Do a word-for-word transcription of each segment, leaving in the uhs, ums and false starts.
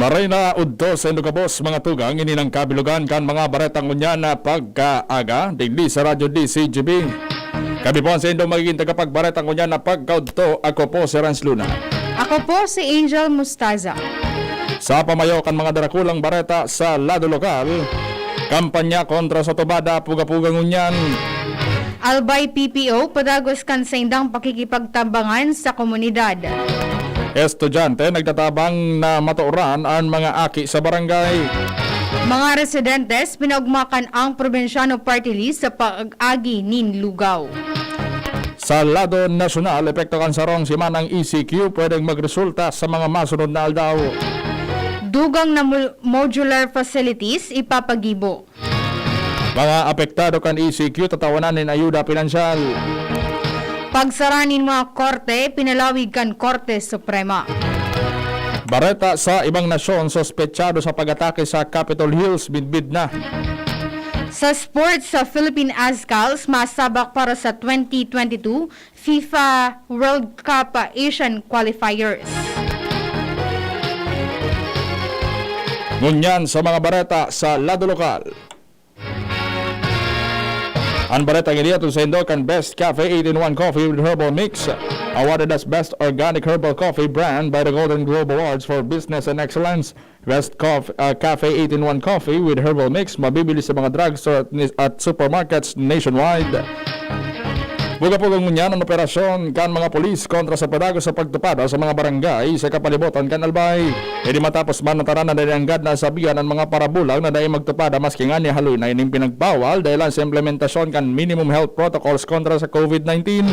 Maray na udto sa indo gabos, mga tugang, ini nang kabilugan kan mga baretang ngunyan na pagkaaga, digdi sa Radyo D C G B. Kami po ang sa indo magiging tagapagbareta ngunyan na pagkaudto. Ako po si Renz Luna. Ako po si Angel Mustaza. Sa pamayo kan mga darakulang bareta sa lado lokal, kampanya kontra sa tubada, puga-puga ngunyan. Albay P P O, padagos kan saindang pakikipagtabangan sa komunidad. Estudyante nagtatabang na matuoran an mga aki sa barangay. Mga residentes pinaugma kan Ang Probinsyano Party List sa pag-agi nin lugaw. Sa lado nasyonal, epekto kan sarong semanang E C Q pwedeng magresulta sa mga masunod na aldaw. Dugang na mul-, modular facilities ipapagibo. Mga apektado kan E C Q tatawanan nin ayuda pinansyal. Pagsara nin mga korte, pinalawig kan Korte Suprema. Bareta sa ibang nasyon, suspetsado sa pag-atake sa Capitol Hills, midbid na. Sa sports, sa Philippine Azkals, masabak para sa twenty twenty-two FIFA World Cup Asian Qualifiers. Ngunyan sa mga bareta sa lado lokal. An baretang ini hatod saindo kan Best Cafe eight-in-one Coffee with Herbal Mix, awarded as Best Organic Herbal Coffee Brand by the Golden Globe Awards for Business and Excellence. Best Cof-, ah, Cafe eight-in-one Coffee with Herbal Mix, mabibili sa mga drugstore at ni-, at supermarkets nationwide. Buga-buga ngunyan an operasyon kan mga pulis kontra sa padagos sa pagtupada sa mga barangay sa kapalibotan kan Albay. Ini matapos man na tanan na nananggad na sabihan an mga parabulang na dai magtupada maski ngani haloy na ining pinagbawal dahilan sa implementasyon kan minimum health protocols kontra sa COVID nineteen.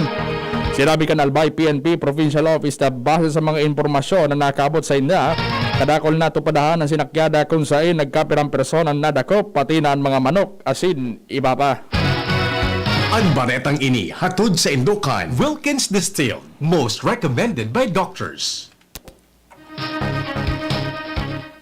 Sinabi kan Albay P N P Provincial Office na base sa mga impormasyon na nakaabot sa inda, kadakul na tupadahan ang sinakyada kung sain nagkapirang persona nadakop, pati na an mga manok, asin iba pa. An baretang ini hatod saindo kan Wilkins Distilled, most recommended by doctors.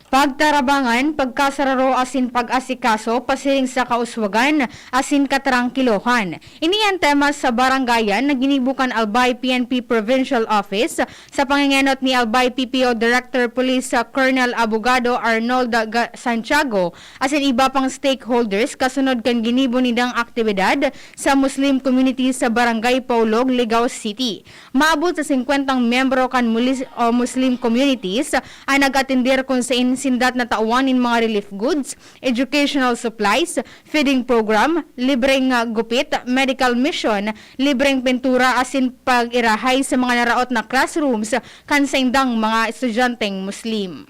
Pagtarabangan, pagkasararo asin pag-asikaso pasiring sa kauswagan asin katrangkilohan. Ini an tema sa barangayan na ginibo kan Albay P N P Provincial Office sa pangengenot ni Albay P P O Director Police, ah, Colonel Abogado Arnold Ga-, Santiago asin iba pang stakeholders kasunod kan ginibo nindang aktibidad sa Muslim community sa Barangay Paulog, Ligao City. Maabot sa singkwentang miyembro kan mulis-, o Muslim communities an nag-atender kun sain sinda natawan nin mga relief goods, educational supplies, feeding program, libreng, ah, gupit, medical mission, libreng pintura asin pag-irahay sa mga naraot na classrooms kan saindang mga estudyanteng Muslim.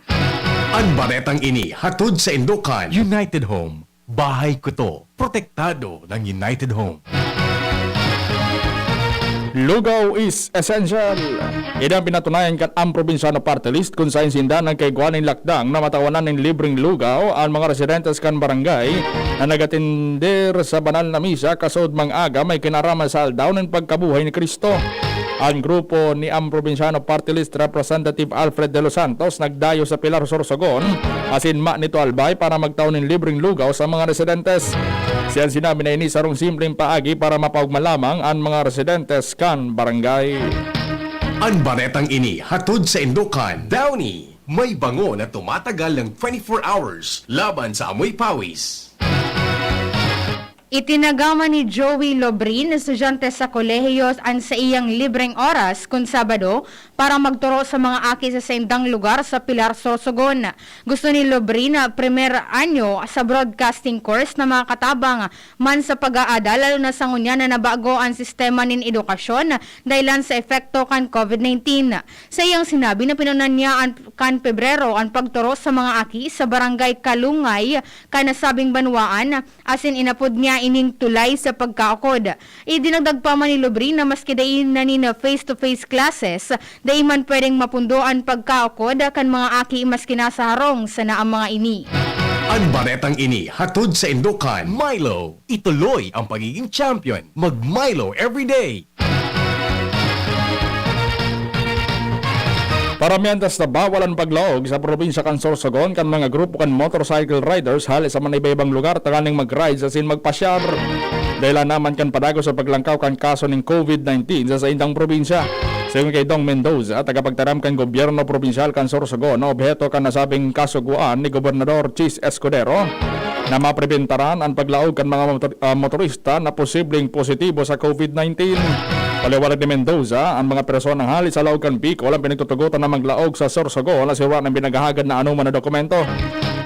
An baretang ini hatod saindo kan United Home. Bahay kuto, protektado ng United Home. Lugaw is essential. Ini an pinatunayan kan Ang Probinsyano Party List, kun sain sinda nagkaigwa nin lakdang na matawanan nin libreng lugaw an mga residentes kan barangay na nag-atender sa banal na misa kasod mang aga may kinaraman sa aldaw nin pagkabuhay ni Cristo. An grupo ni Ang Probinsyano Party List Representative Alfred De Los Santos nagdayo sa Pilar, Sorsogon, asin Manito, Albay para magtao nin libreng lugaw sa mga residentes. Siya sinabi na ini sarong simpleng paagi para mapaogma lamang an mga residentes kan barangay. An baretang ini hatod saindo kan Downy. May bango na tumatagal ng twenty-four hours laban sa amoy pawis. Itinagama ni Joey Lobrin, estudyante sa kolehiyo, an saiyang libreng oras kun Sabado para magturo sa mga aki sa saindang lugar sa Pilar, Sorsogon. Gusto ni Lobrin na primer anyo sa broadcasting course na makatabang man sa pag-aada, lalo na sa ngunyan na nabago an sistema nin edukasyon dahilan sa epekto kan COVID nineteen. Sa iyang sinabi na pinunan niya an, kan Pebrero an pagturo sa mga aki sa Barangay Kalungay kan nasabing banwaan, asin inapod niya ining tulay sa pagkaukod. Idinagdag pa man ni Lobrin na maski dai na nin face-to-face classes, dai man pwedeng mapundo an pagkaukod kan mga aki maski nasa harong sana ang mga ini. An baretang ini hatod saindo kan Milo. Ituloy ang pagiging champion. Mag Milo everyday. Paramihan ta sa bawal an paglaog sa probinsya kan Sorsogon kan mga grupo kan motorcycle riders hale sa maniba-ibang lugar tanganing mag-ride asin magpasyar. Dahilan naman kan padagos sa paglangkaw kan kaso nin COVID nineteen sa saindang probinsya. Siring kay Dong Mendoza, tagapagtaram kan gobyerno probinsyal kan Sorsogon na obheto kan nasabing kasugwaan ni Gobernador Chiz Escudero, na mapribentaran an paglaog kan mga motor-, ah, motorista na posibleng positibo sa COVID nineteen. Paliwanag ni Mendoza, ang mga personang hali sa laog kan Bicol ang pinagtutugotan na maglaog sa Sorsogon na siwa ng pinaghahagad na anoman na dokumento.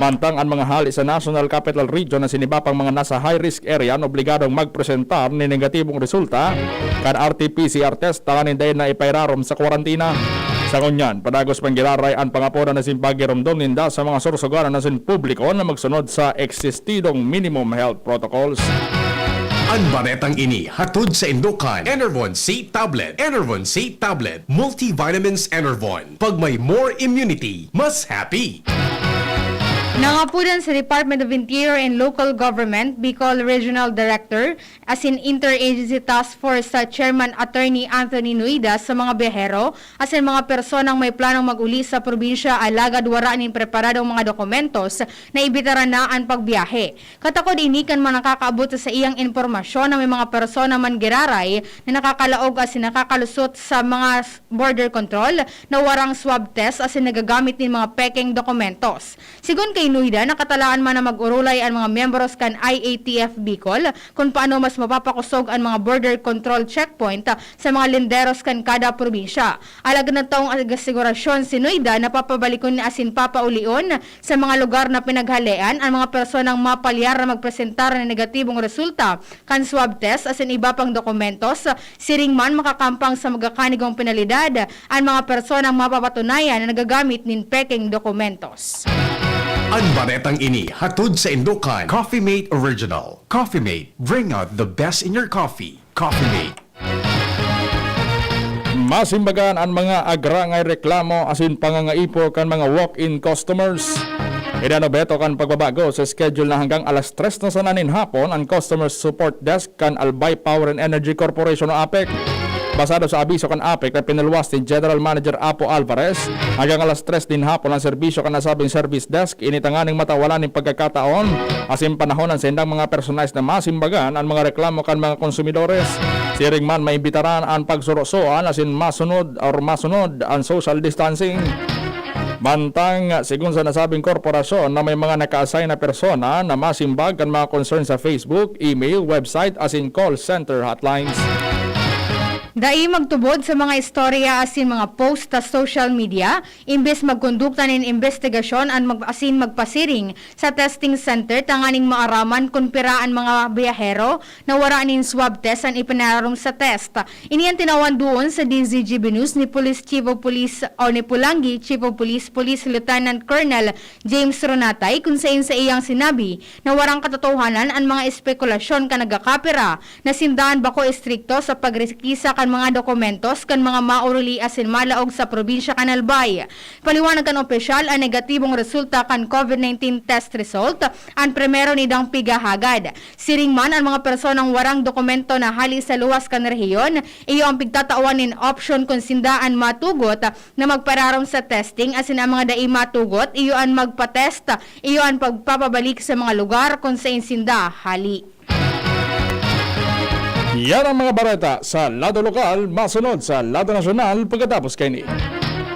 Mantang ang mga hali sa National Capital Region na siniba pang mga nasa high-risk area an obligadong magpresentar nin negatibong resulta kan R T P C R test tanganing dai na ipairarom sa kwarantina. Sa ngunyan, padagos pang giraray an pangapodan asin paggiromdom ninda sa mga Sorsogonon asin publiko na magsunod sa eksistidong minimum health protocols. An baretang ini hatod sa Indokan, Enervon C Tablet, Enervon C Tablet, Multivitamins Enervon. Pag may more immunity, mas happy. Nangapodan sa Department of Interior and Local Government, Bicol Regional Director, asin Interagency Task Force sa Chairman Attorney Anthony Nuida sa mga biyahero asin mga personang may planong mag-uli sa probinsya alagad wara nin preparadong mga dokumentos na ibitaran na an pagbiyahe. Katakod ini kan mga nakakaabot sa saiyang impormasyon na may mga persona man giraray na nakakalaog asin nakakalusot sa mga border control na warang swab test asin nagagamit nin mga pekeng dokumentos. Sigon kay Nuida, nakatalaan man na mag-orolay an mga miyembros kan I A T F Bicol kun paano mas mapapakosog an mga border control checkpoint sa mga linderos kan kada probinsya. Alagad nagtaong asigurasyon si Nuida na papabalikon asin papaulion sa mga lugar na pinaghalean an mga personang mapalyar na magpresentar nin negatibong resulta kan swab test asin iba pang dokumentos. Siring man, makakampang sa magakanigong penalidad an mga personang mapapatunayan na nagagamit nin pekeng dokumentos. An baretang ini hatod sa Indokan, Coffee Mate Original. Coffee Mate, bring out the best in your coffee. Coffee Mate. Masimbagan an mga agrangay reklamo asin pangangaipo kan mga walk-in customers. Inanobeto kan pagbabago sa schedule na hanggang alas tres na sana nin hapon an Customer Support Desk kan Albay Power and Energy Corporation o APEC. Basado sa abiso kan APEC na pinaluwas ni General Manager Apo Alvarez, hanggang alas tres nin hapon ang serbisyo kan nasabing service desk, ini tanganing matawalan nin pagkakataon asin panahon an saindang mga personalis na masimbagan an mga reklamo kan mga konsumidores. Siring man, maimbitaran an pagsurosoan asin masunod or masunod an social distancing. Mantang, sigon sa nasabing korporasyon na may mga naka-assign na persona na masimbag kan mga concern sa Facebook, email, website, asin call center hotlines. Dai magtubod sa mga istorya asin mga post sa social media, imbes magkondukta nin imbestigasyon an mag-, asin magpasiring sa testing center tanganing maaraman kun pira an mga biyahero na wara nin swab test an ipinaararom sa test. Ini an tinawan duon sa D Z G B News ni Police Chief of Police o ni Pulangi Chief of Police, Police Lieutenant Colonel James Ronatay, kun saen sa iyang sinabi na warang katotohanan an mga espekulasyon kan nagkakapira na sinda an bako estrikto sa pagrekisa kan mga dokumentos kan mga maoruli asin malaog sa probinsya kan Albay. Paliwanag kan opisyal, an negatibong resulta kan COVID nineteen test result an primero nindang pighahagad. Siring man, an mga personang warang dokumento na hali sa luwas kan rehiyon, iyo an pigtatawan nin opsyon kun sinda an matugot na magpararom sa testing, asin an mga dai matugot, iyo an magpa-test, iyo an pagpapabalik sa mga lugar kun saen sinda hali. Yan ang mga bareta sa lado lokal, masunod sa lado nasyonal pagkatapos kaini.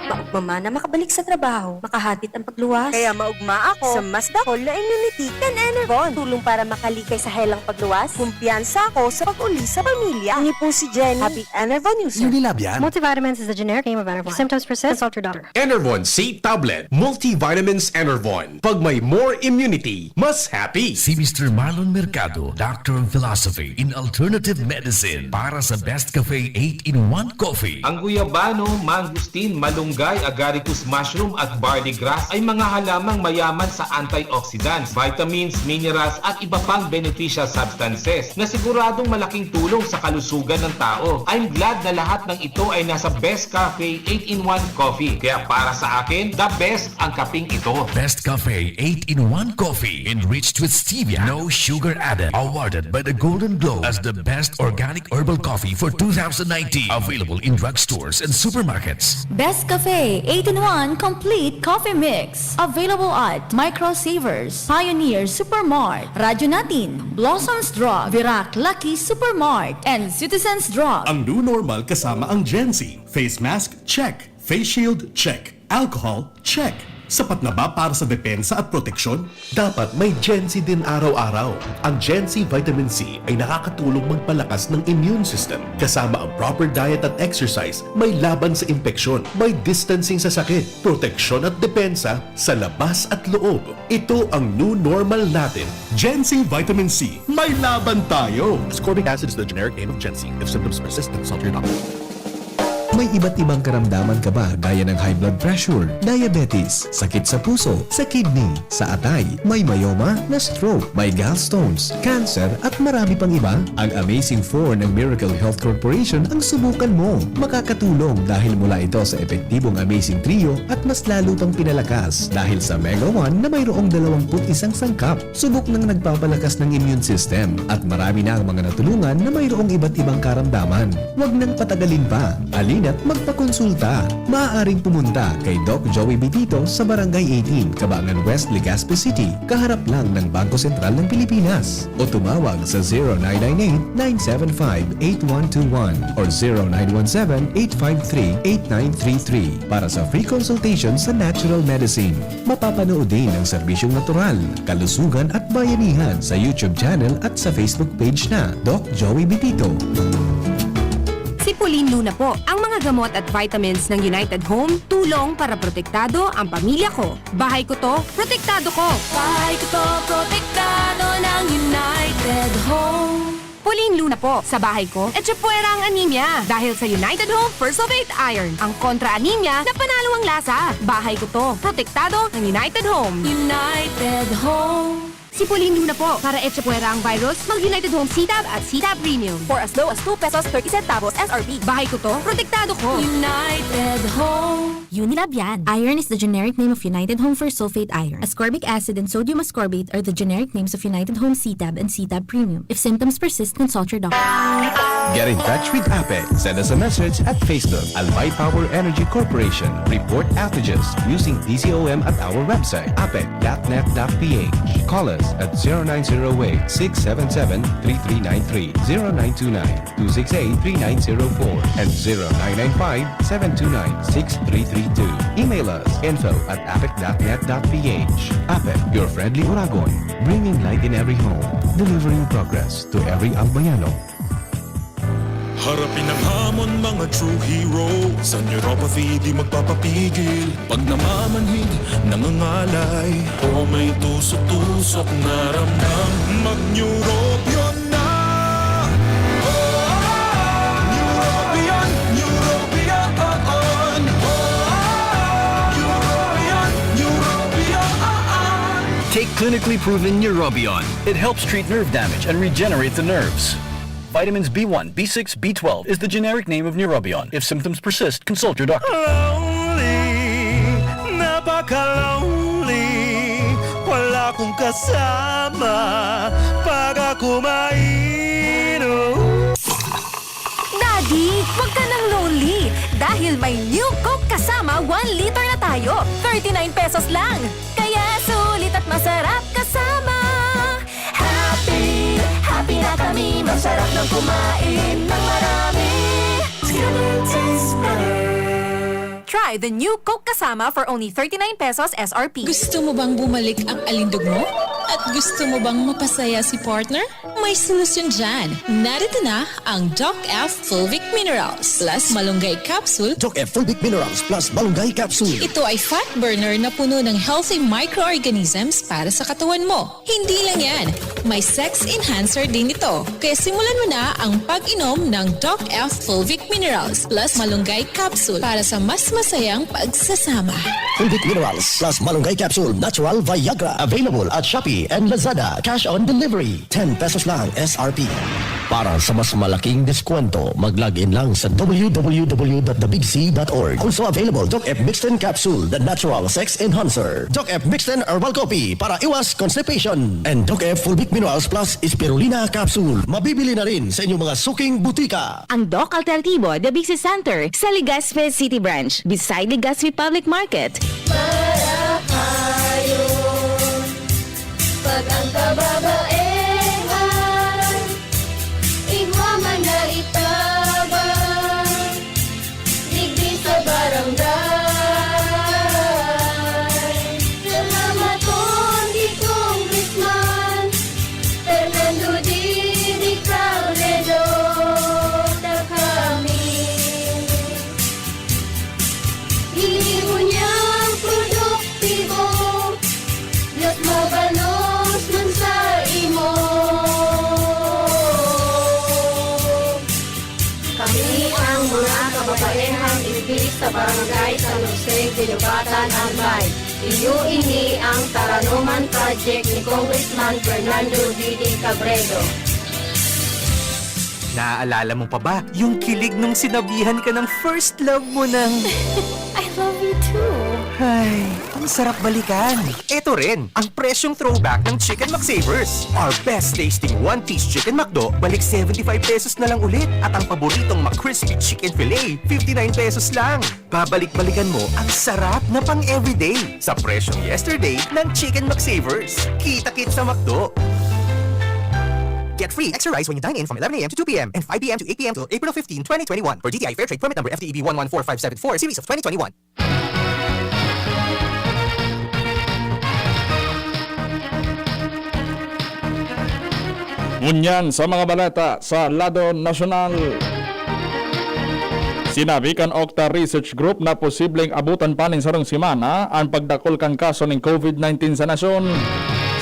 Maugma man na makabalik sa trabaho, makahapit ang pagluwas. Kaya maugma ako sa mas dakol na immunity kan Enervon. Tulong para makalikay sa helang pagluwas. Kumpiyansa ako sa pag-uli sa pamilya. Ini po si Jenny, happy Enervon user. Unilab yan. Multivitamins is the generic name of Enervon. If symptoms persist, consult your doctor. Enervon C Tablet, Multivitamins Enervon. Pag may more immunity, mas happy. Si Mister Marlon Mercado, Doctor of Philosophy in Alternative Medicine, para sa Best Cafe eight-in-one Coffee. Ang guyabano, mangosteen, malunggay, agaricus mushroom at barley grass ay mga halamang mayaman sa antioxidants, vitamins, minerals at iba pang beneficial substances na siguradong malaking tulong sa kalusugan ng tao. I'm glad na lahat ng ito ay nasa Best Cafe eight-in-one Coffee. Kaya para sa akin, the best ang kaping ito. Best Cafe eight-in-one Coffee, enriched with stevia, no sugar added. Awarded by the Golden Globe as the best organic herbal coffee for two thousand nineteen. Available in drugstores and supermarkets. Best Cafe Pay eight-in-one Complete Coffee Mix. Available at Micro Savers, Pioneer Supermart, Radyo Natin, Blossoms Drug, Virac Lucky Supermart, and Citizens Drug. Ang new normal kasama ang Gen Z. Face mask, check. Face shield, check. Alcohol, check. Sapat na ba para sa depensa at proteksyon? Dapat may Gen Z din araw-araw. Ang Gen Z Vitamin C ay nakakatulong magpalakas ng immune system. Kasama ang proper diet at exercise, may laban sa impeksyon, may distancing sa sakit, proteksyon at depensa sa labas at loob. Ito ang new normal natin. Gen Z Vitamin C, may laban tayo! Ascorbic acid is the generic name of Gen Z. If symptoms persist, consult your doctor. May iba't ibang karamdaman ka ba, gaya ng high blood pressure, diabetes, sakit sa puso, sa kidney, sa atay, may myoma, na-stroke, may gallstones, cancer, at marami pang iba? Ang Amazing Four ng Miracle Health Corporation ang subukan mo. Makakatulong dahil mula ito sa epektibong Amazing Trio at mas lalo pang pinalakas dahil sa Mega One na mayroong dalawampu't isang sangkap. Subok nang nagpapalakas ng immune system at marami na ang mga natulungan na mayroong iba't ibang karamdaman. Huwag nang patagalin pa. Halina't magpakonsulta. Maaaring pumunta kay Doc Joey Bitito sa Barangay eighteen, Cabangan West, Legazpi City, kaharap lang ng Bangko Sentral ng Pilipinas. O tumawag sa zero nine nine eight, nine seven five, eight one two one or zero nine one seven, eight five three, eight nine three three para sa free consultation sa natural medicine. Mapapanood din ang serbisyong natural, kalusugan at bayanihan sa YouTube channel at sa Facebook page na Doc Joey Bitito. Si Pauline Luna po. Ang mga gamot at vitamins ng United Home, tulong para protektado ang pamilya ko. Bahay ko to, protektado ko. Bahay ko to, protektado ng United Home. Pauline Luna po. Sa bahay ko, etchepuera ang anemia dahil sa United Home Fersulfate Iron, ang kontra-anemia na panalo ang lasa. Bahay ko to, protektado ng United Home. United Home. Si Pauline Luna po. Para etchepuera ang virus, mag-United Home C-Tab at C-Tab Premium. For as low as two pesos thirty centavos S R P. Bahay ko to, protektado ko. United Home. Unilab yan. Iron is the generic name of United Home Fersulfate Iron. Ascorbic acid and sodium ascorbate are the generic names of United Home C-Tab and C-Tab Premium. If symptoms persist, consult your doctor. Get in touch with APEC. Send us a message at Facebook, Albay Power Energy Corporation. Report outages using P C O M at our website, apec dot net dot P H. Call us at zero nine zero eight, six seven seven, three three nine three, zero nine two nine, two six eight, three nine zero four and zero nine nine five, seven two nine, six three three two. Email us, info at apec dot net dot P H. APEC, your friendly Oragon, bringing light in every home, delivering progress to every Albayano. Harapin ang hamon, mga true hero. Sa neuropathy, di magpapapigil. Pag namamanhid, nangangalay, o may tusok-tusok na ramdam, mag-Neurobion na. Oh, Neurobion, Neurobion, oh, oh. Neurobion, Neurobion, oh, oh. Take clinically proven Neurobion. It helps treat nerve damage and regenerate the nerves. Vitamins B one, B six, B twelve is the generic name of Neurobion. If symptoms persist, consult your doctor. Lonely, napaka-lonely. Wala akong kasama pag ako mainom. Daddy, wag ka nang lonely dahil may New Coke Kasama one liter na tayo. Thirty-nine pesos lang. Kaya sulit at masarap kasama. Happy, happy na kami. Masarap nang kumain ng marami. Skinny tastes better. Try the New Coke Kasama for only thirty-nine pesos S R P. Gusto mo bang bumalik ang alindog mo? At gusto mo bang mapasaya si partner? May solusyon dyan. Narito na ang Doc F Fulvic Minerals plus Malunggay Capsule. Doc F Fulvic Minerals plus Malunggay Capsule. Ito ay fat burner na puno ng healthy microorganisms para sa katawan mo. Hindi lang yan, may sex enhancer din ito. Kaya simulan mo na ang pag-inom ng Doc F Fulvic Minerals plus Malunggay Capsule para sa mas masayang pagsasama. Fulvic Minerals plus Malunggay Capsule Natural Viagra. Available at Shopee and Lazada. Cash on delivery. Ten pesos lang S R P. Para sa mas malaking deskwento, mag-log in lang sa w w w dot the big c dot org. Also available, Doc F Bixton Capsule, the natural sex enhancer. Doc F Bixton Herbal Coffee para iwas constipation. And Doc F Fulvic Minerals Plus Spirulina Capsule. Mabibili na rin sa inyong mga suking butika. Ang Doc Alternativo, The Big C Center, sa Legazpi City Branch, beside Legazpi Public Market. Marahayon, pag ang kababaehan, igwa man na itabang, digdi sa barangay. Salamaton ki Congressman Fernando Didi Cabredo, ta kami ginibo niyang produktibo, mas mabalos man sa imo. Kami ang mga kababaehang digdi sa Barangay San Jose, Guinobatan, Albay. Iyo ini ang Taranoman Project ni Congressman Fernando Didi Cabredo. Naaalala mo pa ba yung kilig nung sinabihan ka ng first love mo ng I love you too. Ay, ang sarap balikan. Eto rin, ang presyong throwback ng Chicken McSavers. Our best tasting one-piece Chicken McDo, balik seventy-five pesos na lang ulit. At ang paboritong McCrispy Chicken Fillet, fifty-nine pesos lang. Babalik-balikan mo ang sarap na pang-everyday sa presyong yesterday ng Chicken McSavers. Kita-kit sa McDo. Get free extra rice when you dine in from eleven a m to two p m and five p m to eight p m till April fifteen, twenty twenty-one. For D T I Fair Trade Permit Number F T E B one one four five seven four, Series of twenty twenty-one. Ngunyan sa mga baleta sa lado nasyonal. Sinabi kan Octa Research Group na posibleng abutan pa nin sarong semana an pagdakul kan kaso nin covid nineteen sa nasyon.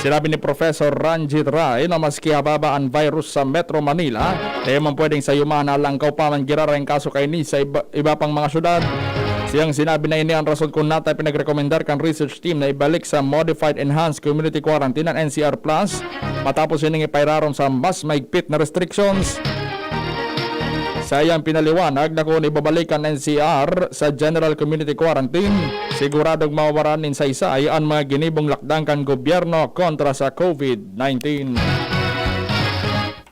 Sinabi ni Professor Ranjit Rai na maski hababa an virus sa Metro Manila, dai man pwedeng sayumahan na alangkaw pa man giraray an kaso kaini sa iba, iba pang mga syudad. Siyang sinabi na ini an rason kun nata pinagrekomendar kan research team na ibalik sa Modified Enhanced Community Quarantine an N C R Plus, matapos ining ipairarom sa mas mahigpit na restrictions. Sa iyang pinaliwanag na kun ibabalik an N C R sa General Community Quarantine, siguradong mawawaran nin saysay an mga ginibong lakdang kan gobyerno kontra sa covid nineteen.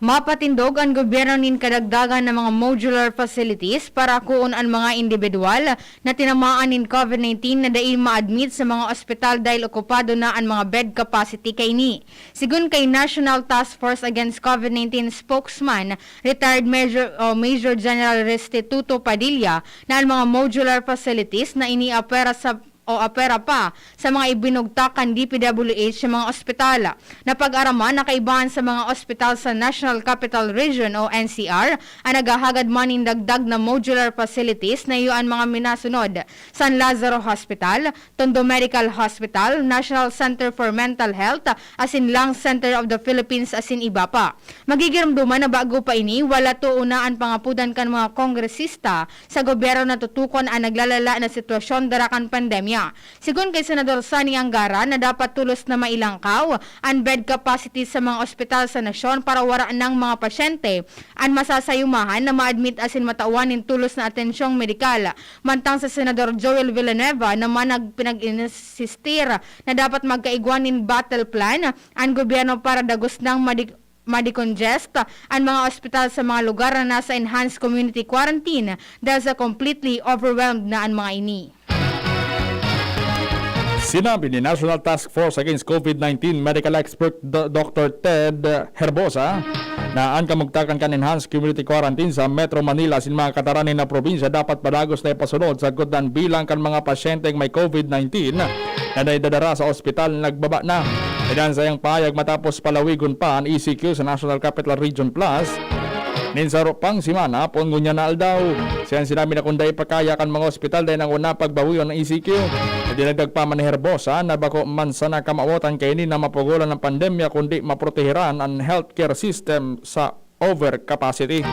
Mapatindog an gobyerno nin kadagdagan na mga modular facilities para akoon an mga indibidwal na tinamaan nin covid nineteen na dai ma-admit sa mga ospital dahil okupado na an mga bed capacity kaini. Sigon kay National Task Force Against covid nineteen spokesman, retired Major, o Major General Restituto Padilla, na an mga modular facilities na iniapwera sa o apwera pa sa mga ibinugtak kan D P W H sa mga ospital. Napag-araman na kaibahan sa mga ospital sa National Capital Region o N C R, ang naghahagad man nin dagdag na modular facilities na iyo an mga minasunod: San Lazaro Hospital, Tondo Medical Hospital, National Center for Mental Health, asin Lung Center of the Philippines, asin iba pa. Magigiromdoman na bago pa ini, wala toon na an pangapodan kan mga kongresista sa gobyerno na tutukon an naglalala na sitwasyon dara kan pandemya. Sigon kay Senador Sonny Angara na dapat tolos na mailangkaw an bed capacity sa mga ospital sa nasyon para wara nang mga pasyente an masasayumahan na ma-admit asin matawan nin tolos na atensyong medikal. Mantang si Senador Joel Villanueva naman nagpinag-insistir na dapat magkaigwa nin battle plan an gobyerno para dagos nang madi-, ma-decongest an mga ospital sa mga lugar na nasa enhanced community quarantine dahil sa completely overwhelmed na an mga ini. Sinabi ni National Task Force Against covid nineteen medical expert Do-, Doctor Ted Herbosa na an kamugtakan kan enhanced community quarantine sa Metro Manila asin mga kataraning na probinsya dapat padagos na ipasunod sagkod na an bilang kan mga pasyenteng may covid nineteen na naidadara sa ospital nagbaba na. Iyan sa iyang pahayag matapos palawigon pa an E C Q sa National Capital Region Plus nin saro pang semana, poon ngunyan na aldaw. Siya an sinabi na kun dai pa kaya kan mga ospital, dai na ngona pagbawion an E C Q. Idinagdag pa man ni Herbosa na bako man sana kamawotan kaini na mapugolan an pandemya, kundi maproteheran an healthcare system sa overcapacity.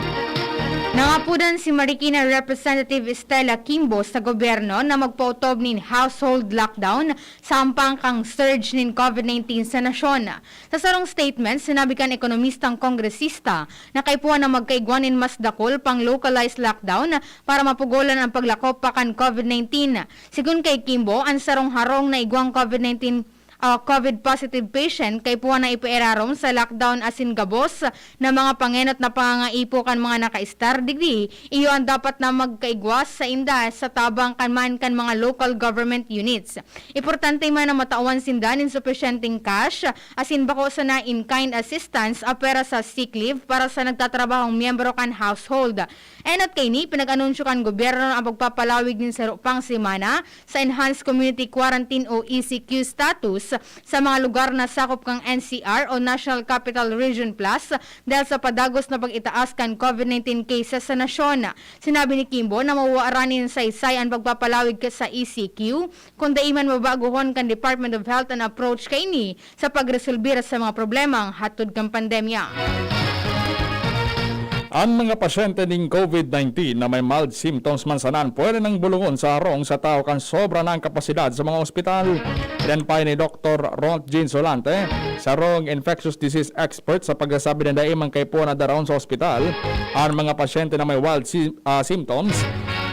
Nangapodan si Marikina Representative Stella Kimbo sa gobyerno na magpaotob nin household lockdown sa hampang kan surge nin COVID nineteen sa nasyon. Sa sarong statement, sinabi kan ekonomistang kongresista na kaipuhan na magkaigwa nin mas dakul pang localized lockdown para mapugolan an paglakop pa kan COVID nineteen. Sigon kay Kimbo, an sarong harong na igwang COVID nineteen, ah, COVID positive patient kaipuhan na ipairarom sa lockdown asin gabos na mga pangenot na pangangaipo kan mga nakaistar digdi, iyo an dapat na magkaigwa sainda sa tabang kan man kan mga local government units. Importante man na matawan sinda nin supisyenteng cash asin bako sana in-kind assistance apwera sa sick leave para sa nagtatrabahong miyembro kan household. Enot kaini, pinag-anunsyo kan gobyerno ang pagpapalawig nin saro pang semana sa Enhanced Community Quarantine o E C Q status sa mga lugar na sakop kan N C R o National Capital Region Plus dahil sa padagos na pag-itaas kan COVID nineteen cases sa nasyon. Sinabi ni Kimbo na mawawaran nin saysay an pagpapalawig ka sa E C Q kung dai man babagohon kan Department of Health an approach kaini sa pagresolbir sa mga problemang hatod kan pandemya. An mga pasyente nin COVID nineteen na may mild symptoms man sana pwede nang bulungon sa harong sa tawo kan sobra na an kapasidad sa mga ospital. Iyan pa ni Doktor Ront Jean Solante, sarong infectious disease expert, sa pagsasabi na dai man kaipuhan na daraon sa ospital an mga pasyente na may mild sy- ah, symptoms,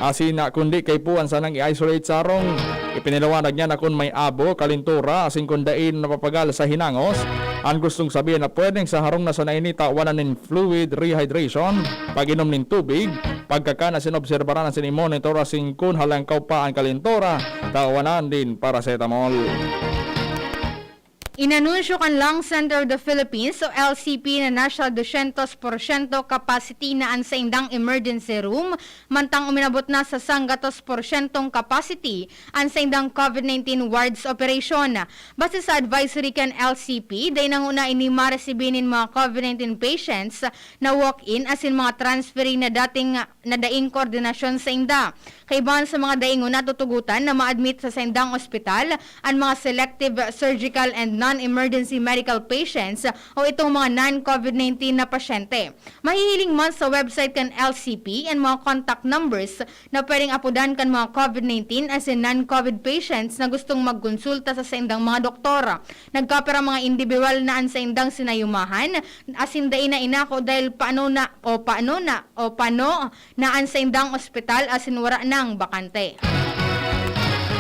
asin na kundi kaipuhan sanang i-isolate sa harong. Ipinaliwanag niya na kun may abo, kalintura, asin kun dai napapagal sa hinangos, an gustong sabihin na pwedeng sa harong na sana ini tawanan nin fluid rehydration, pag-inom nin tubig, pagkakan asin obserbaran asin i-monitor asin kun halangkaw pa an kalintura, tawanan nin paracetamol. Inanunsyo kan Lung Center of the Philippines o L C P na nasa dusyentos porsyento capacity na an saindang emergency room, mantang uminabot na sa sanggatos porsyentong capacity an saindang COVID nineteen wards operation. Base sa advisory kan L C P, dai na nguna ini maresibi nin mga COVID nineteen patients na walk-in asin mga transferee na dating, na daing koordinasyon sainda. Kaibahan sa mga daing nguna tutugotan na ma-admit sa saindang ospital, an mga selective surgical and non-emergency medical patients o itong mga non-COVID nineteen na pasyente. Mahihiling man sa website kan L C P an mga contact numbers na pwedeng apodan kan mga COVID nineteen asin non-COVID patients na gustong magkonsulta sa saindang mga doktor. Nagkapira mga indibidwal na an saindang sinayumahan asin dai na inako dahil paano na o paano na o pano na an saindang ospital asin wara nang bakante.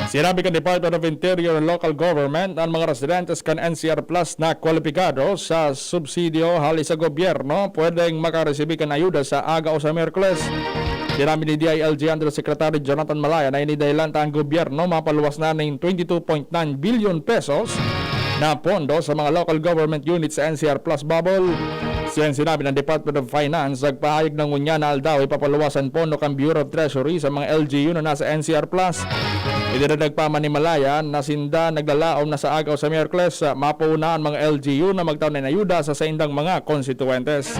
Sinabi kan Department of Interior and Local Government, an mga residentes kan N C R Plus na kwalipikado sa subsidiyo hali sa gobyerno pwedeng makaresibi kan ayuda sa aga o sa Miyerkules. Sinabi ni D I L G Undersecretary Jonathan Malaya na ini dahilan ta an gobyerno mapaluwas na nin twenty two point nine billion pesos na pondo sa mga local government units sa N C R Plus bubble. Siya ang sinabi ng Department of Finance, nagpahayag na ngunyan na aldaw ipapaluwas an pondo kan Bureau of Treasury sa mga L G U na nasa N C R Plus. Idinagdag pa man ni Malaya na sinda naglalaom na sa aga o sa Miyerkules, mapauna an mga L G U na magtao nin ayuda sa saindang mga konstituyentes.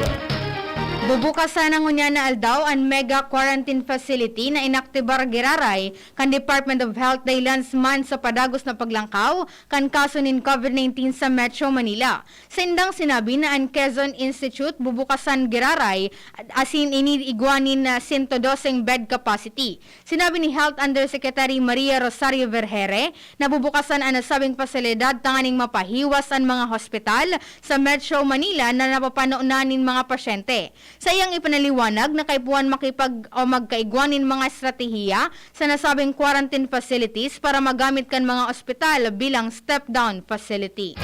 Bubukasan na ngunyan na aldaw an mega quarantine facility na inaktibar giraray kan Department of Health dahilan man sa padagos na paglangkaw kan kaso nin COVID nineteen sa Metro Manila. Saindang sinabi na an Quezon Institute bubukasan giraray asin ini igwa nin, ah, sento doseng bed capacity. Sinabi ni Health Undersecretary Maria Rosario Vergere na bubukasan an nasabing pasilidad tanganing mapahiwas an mga hospital sa Metro Manila na napapano na nin mga pasyente. Sa iyang ipinaliwanag na kaipuhan makipag o magkaigwa nin mga estratehiya sa nasabing quarantine facilities para magamit kan mga ospital bilang step-down facility.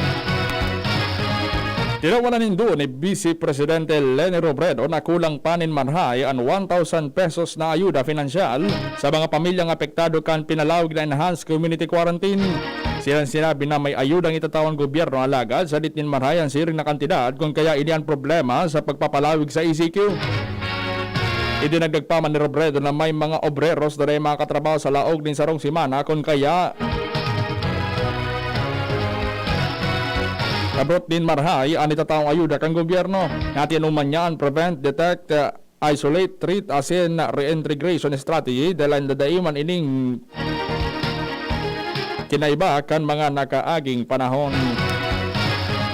Tinawanan nindo ni Vice Presidente Leni Robredo na kulang pa nin marhay an one thousand pesos na ayuda pinansyal sa mga pamilyang apektado kan pinalawig na enhanced community quarantine. Silang sinabi na may ayudang itatao an gobyerno, alagad sadit nin marhay an siring na kantidad, kun kaya ini an problema sa pagpapalawig sa E C Q. Idinagdag pa man ni Robredo na may mga obreros na dai makatrabaho sa laog nin sarong semana, kun kaya abot nin marhay an itataong ayuda kan gobyerno. Natinuman niya an prevent, detect, isolate, treat asin reintegration strategy dahil nadaiman ining kinaiba kan mga nakaaging panahon.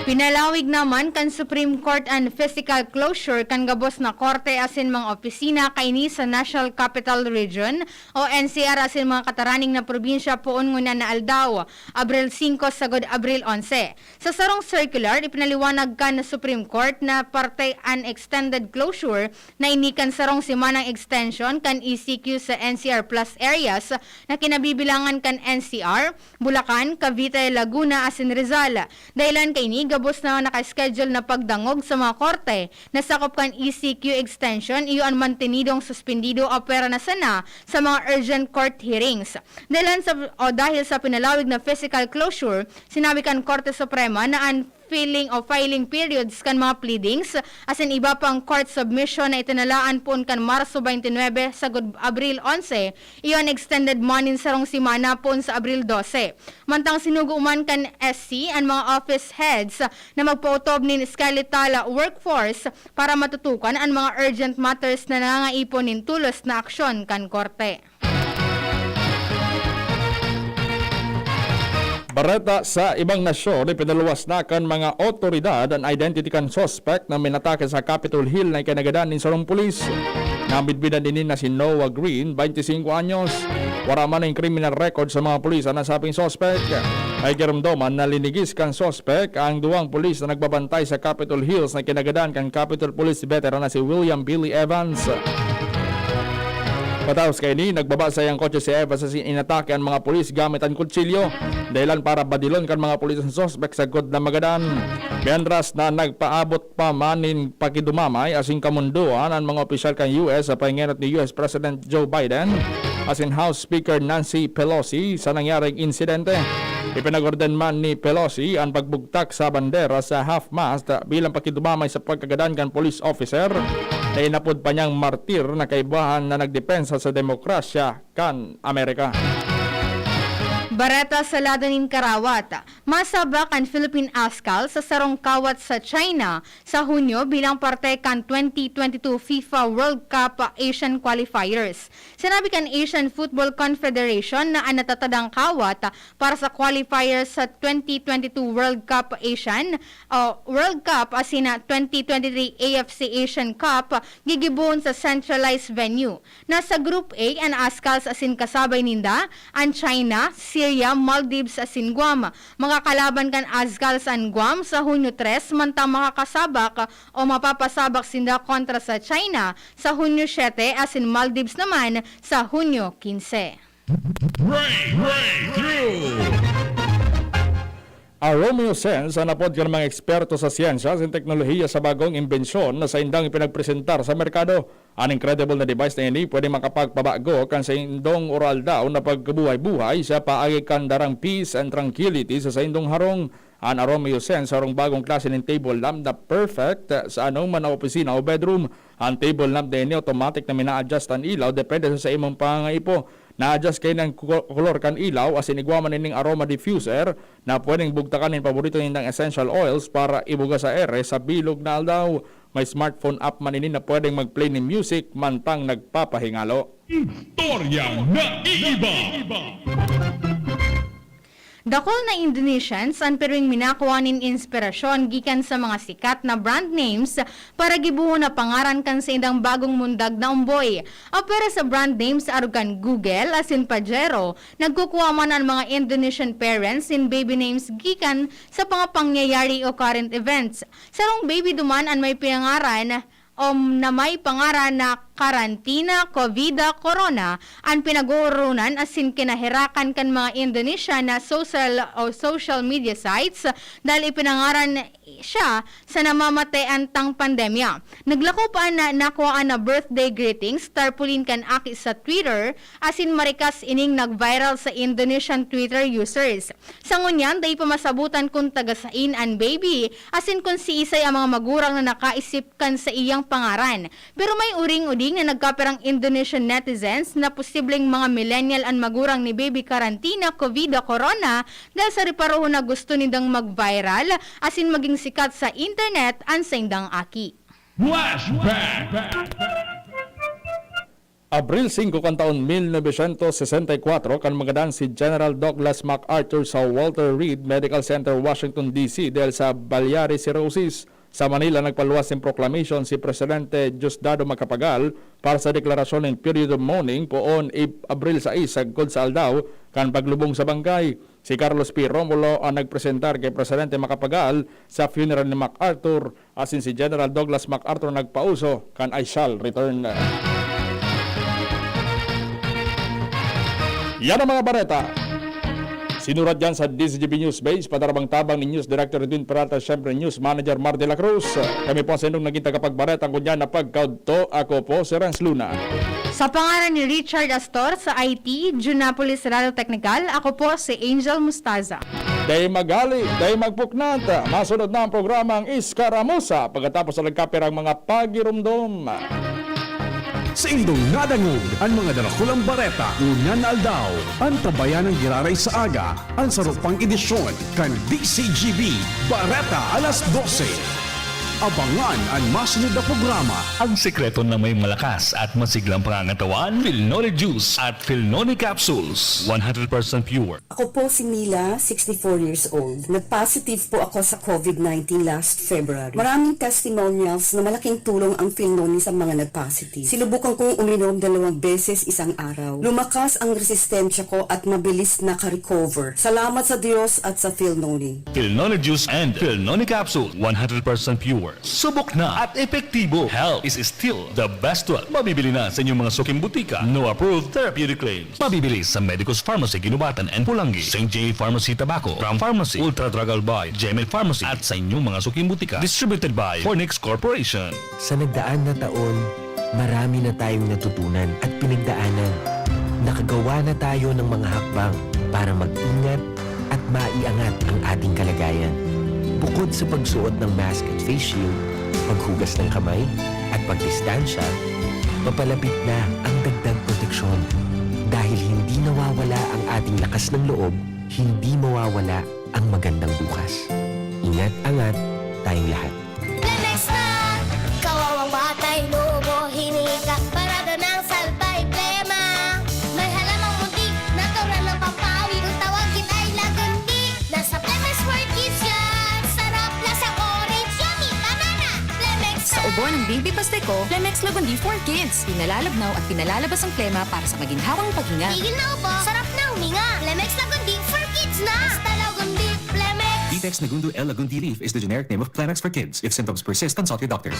Pinalawig naman kan Supreme Court an physical closure kan gabos na korte asin mga opisina kaini sa National Capital Region o N C R asin mga kataraning na probinsya poon ngunyan na aldaw, Abril singko sagod Abril onse. Sa sarong circular, ipinaliwanag kan Supreme Court na parte an extended closure na ini kan sarong semanang extension kan E C Q sa N C R plus areas na kinabibilangan kan N C R, Bulacan, Cavite, Laguna asin Rizal. Dahilan kaini, gabos na naka-schedule na pagdangog sa mga korte na sakop kan E C Q extension iyo an mantenidong suspendido o pwera na sana sa mga urgent court hearings. Dahilan sa, o dahil sa pinalawig na physical closure, sinabi kan Korte Suprema na an filing o filing periods kan mga pleadings asin iba pang court submission na itinalaan poon kan Marso twenty-nine sagod Abril onse, iyo an extended man nin sarong semana poon sa Abril dose. Mantang sinugo man kan S C an mga office heads na magpautob nin skeletal workforce para matutukan an mga urgent matters na nangangaipon nin tulos na aksyon kan korte. Bareta sa ibang nasyon, ipinaluwas na kan mga otoridad an identity kan suspect na minatake sa Capitol Hill na ikinagadan nin sarong pulis. Nabidbidan ini na si Noah Green, twenty-cinco anyos. Wara man nin criminal record sa mga pulis an nasabing suspect. May giromdoman na linigis kan suspect ang duwang pulis na nagbabantay sa Capitol Hills na kinagadan kan Capitol Police veteran na si William Billy Evans. Pataos kaini, nagbaba saiyang kotse si Evans asin inatake an mga pulis gamit an kutsilyo. Dahilan para badilon kan mga pulis an suspek sagkod na magadan. Mientras na nagpaabot pa man nin pakidumamay asin kamundoan an mga opisyal kan U S sa pahingenot ni U S President Joe Biden asin House Speaker Nancy Pelosi sa nangyaring insidente. Ipinag-orden man ni Pelosi an pagbugtak sa bandera sa half-mast bilang pakidumamay sa pagkagadan kan police officer na inapod pa niyang martir na kaibahan na nagdepensa sa demokrasya kan Amerika. Bareta sa lado nin karawat. Masabak an Philippine Askal sa sarong kawat sa China sa Hunyo bilang parte kan twenty twenty-two FIFA World Cup Asian Qualifiers. Sinabi kan Asian Football Confederation na an natatadang kawat para sa qualifiers sa twenty twenty-two World Cup Asian, o World Cup asin na twenty twenty-three A F C Asian Cup gigibohon sa centralized venue. Nasa Group A an Askals asin kasabay ninda an China, Syria, Maldives asin Guam. Makakalaban kan Askals an Guam sa Hunyo tres, mantang makakasabak o mapapasabak sinda kontra sa China sa Hunyo siyete asin Maldives naman sa Hunyo kinse. Break, breakthrough! Aromio Sense an apod kan mga eksperto sa syensa asin teknolohiya sa bagong imbensyon na saindang ipinagpresentar sa merkado. An incredible na device na ini pwede makapagpabago kan saindong oro-aldaw na pagkabuhay-buhay sa paagi kan darang peace and tranquility sa saindong harong. An Aromio Sense, harong bagong klase nin table lamp na perfect sa anoman na opisina o bedroom. An table lamp na ini automatic na mina-adjust an ilaw depende sa, sa imong pangangaipo. Na-adjust kaini an ko-, kolor kan ilaw asin igwa man ining aroma diffuser na pwedeng bugtakan nin paborito nindang essential oils para ibuga sa ere sa bilog na aldaw. May smartphone app man ini na pwedeng mag-play nin music mantang nagpapahingalo. Istoryang naiiba. Dakul na Indonesians an pirming minakua nin inspirasyon gikan sa mga sikat na brand names para gibohon na pangaran kan saindang bagong mundag na omboy. Apwera sa brand names arog kan Google asin Pajero, nagkukua man an mga Indonesian parents nin baby names gikan sa mga pangyayari o current events. Sarong baby duman an may pinangaran o na may pangaran na Karantina Covida Corona an pinag-ooronan asin kinaherakan kan mga Indonesian na social o social media sites dahil ipinangaran siya sa namamatean tang pandemya. Naglakop an na nakuhaan na birthday greetings tarpaulin kan aki sa Twitter asin marikas ining nag-viral sa Indonesian Twitter users. Sa ngunyan, dai pa masabutan kun taga sain an baby, asin kun siisay ang mga magurang na nakaisip kan saiyang pangaran. Pero may uring-uring na nagkapirang Indonesian netizens na posibleng mga millennial an magurang ni Baby Karantina Covida Corona dahil sa reparohon na gusto nindang mag-viral asin maging sikat sa internet an saindang aki. Flashback! Abril singko kan taon mil novecientos sesenta y kuwatro, kan magadan si General Douglas MacArthur sa Walter Reed Medical Center, Washington, D C, dahil sa biliary cirrhosis. Sa Manila, nagpaluwas nin proclamation si Presidente Diosdado Macapagal para sa deklarasyon nin period of mourning poon Ap-, Abril sais, sagkod sa aldaw kan paglubong sa bangkay. Si Carlos P. Romulo ang nagpresentar ki Presidente Macapagal sa funeral ni MacArthur, asin si General Douglas MacArthur nagpauso kan "I shall return." Yan ang mga bareta. Sinurat yan sa D Z G B News Base, padarabang tabang ni News Director Edwin Peralta, siyempre News Manager Mar de la Cruz. Kami po ang saindong naging tagapagbareta ngunyan na pagkaudto. Ako po si Renz Luna. Sa pangaran ni Richard Astor sa I T, Junapolis Radio Technical, ako po si Angel Mustaza. Dai maghali, dai magpuknat. Masunod na ang programang Iskaramusa pagkatapos na nagkapirang mga pagirumdom. Saindong nadangog an mga darakulang bareta ngunyan na aldaw. Antabayan an giraray sa aga an saro pang edisyon kan D Z G B Bareta alas dose. Abangan an masunod na programa. Ang sekreto na may malakas at masiglang pangangatawan, Filnone Juice at Filnone Capsules, one hundred percent pure. Ako po si Mila, sixty-four years old. Nag-positive po ako sa covid nineteen last February. Maraming testimonials na malaking tulong ang Filnone sa mga nag-positive. Sinubukan kong uminom dalawang beses isang araw. Lumakas ang resistensya ko at mabilis naka-recover. Salamat sa Diyos at sa Filnone. Filnone Juice and Filnone Capsule, one hundred percent pure. Subok na at epektibo. Health is still the best wealth. Mabibili na sa inyong mga suking butika. No approved therapeutic claims. Mabibili sa Medicus Pharmacy, Guinobatan and Pulangi, Saint J Pharmacy, Tabaco, Ram Pharmacy, Ultra Drug Albay, G M L Pharmacy, at sa inyong mga suking butika. Distributed by Fornix Corporation. Sa nagdaan na taon, marami na tayong natutunan at pinagdaanan. Nakagawa na tayo ng mga hakbang para mag-ingat at maiangat ang ating kalagayan. Bukod sa pagsuot ng mask at face shield, paghugas ng kamay, at pagdistansya, papalapit na ang dagdag proteksyon. Dahil hindi nawawala ang ating lakas ng loob, hindi mawawala ang magandang bukas. Ingat-angat tayong lahat. Plemex na! Kawawang batay, lobo, hinika, parada ng salbay, plema. May halamang muntik, natural na pampawi, kung tawagin ay lagundi. Nasa Plemex for Kids yan! Sarap, lasang orange, yummy, banana! Plemex Sa na! Ubo ng Baby Pasteco, Plemex Lagundi for Kids. Pinalalabnaw at pinalalabas ang plema para sa maginhawang paghinga. Tigil na ubo, sarap na huminga. Plemex Lagundi for Kids na! Basta Lagundi, Plemex! Ditex Negundo L Lagundi leaf is the generic name of Plemex for Kids. If symptoms persist, consult your doctor.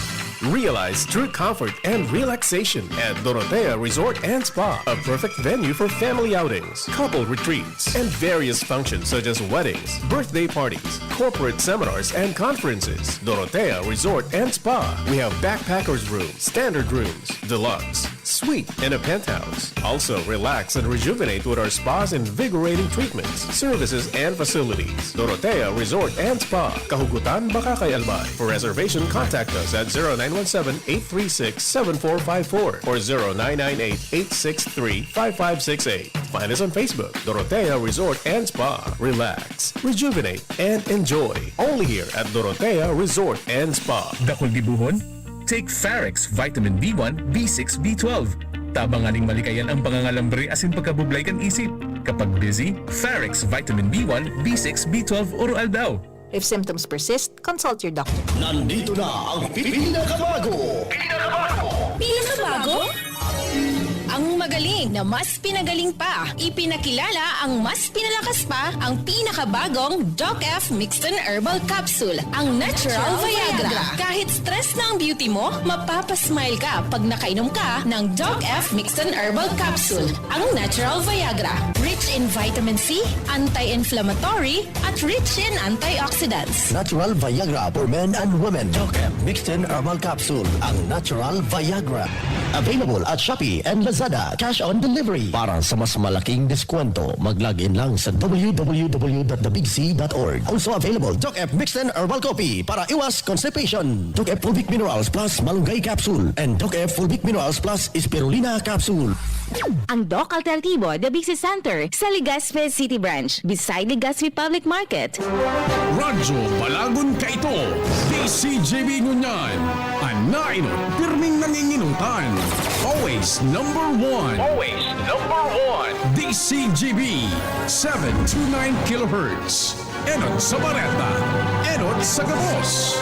Realize true comfort and relaxation at Dorotea Resort and Spa, a perfect venue for family outings, couple retreats, and various functions such as weddings, birthday parties, corporate seminars, and conferences. Dorotea Resort and Spa. We have backpackers room, standard rooms, deluxe, suite, and a penthouse. Also, relax and rejuvenate with our spa's invigorating treatments, services, and facilities. Dorotea Resort and Spa, Kahugutan, Bacacay, Albay. For reservation, contact us at zero nine one seven, eight three six, seven four five four or zero nine nine eight, eight six three, five five six eight. Find us on Facebook, Dorotea Resort and Spa. Relax, rejuvenate, and enjoy. Only here at Dorotea Resort and Spa. Dakul gibohon? Take Farex Vitamin B one, B six, B twelve. Tabang nganing malikayan ang pangangalambre asin pagkabublay kan isip. Kapag busy, Farex Vitamin B one, B six, B twelve oro-aldaw. If symptoms persist, consult your doctor. Nandito na ang pinakabago. Pinakabago? Ang magaling na mas pinagaling pa. Ipinakilala ang mas pinalakas pa, ang pinakabagong Doc F Mixton Herbal Capsule, ang Natural Viagra. Kahit stress na ang beauty mo, mapapasmile ka pag nakainom ka ng Doc F Mixton Herbal Capsule, ang Natural Viagra. Rich in vitamin C, anti-inflammatory, at rich in antioxidants. Natural Viagra for men and women. Doc F Mixton Herbal Capsule, ang Natural Viagra. Available at Shopee and Lazada. Cash on delivery. Para sa mas malaking diskwento, mag-log in lang sa w w w dot the big c dot org. Also available, Doc F Mixton Herbal Coffee para iwas constipation. Doc F Fulvic Minerals Plus Malunggay Capsule and Doc F Fulvic Minerals Plus Spirulina Capsule. Ang Doc Alternativo, The Big C Center, sa Legazpi City Branch, beside Legazpi Public Market. Radyo Balagon kaito, D C G B ngunyan, an Nainot, pirming nanginginutan. Always number one. Always number one. D C G B, seven two nine kilohertz. Enot sa bareta, enot sa gabos.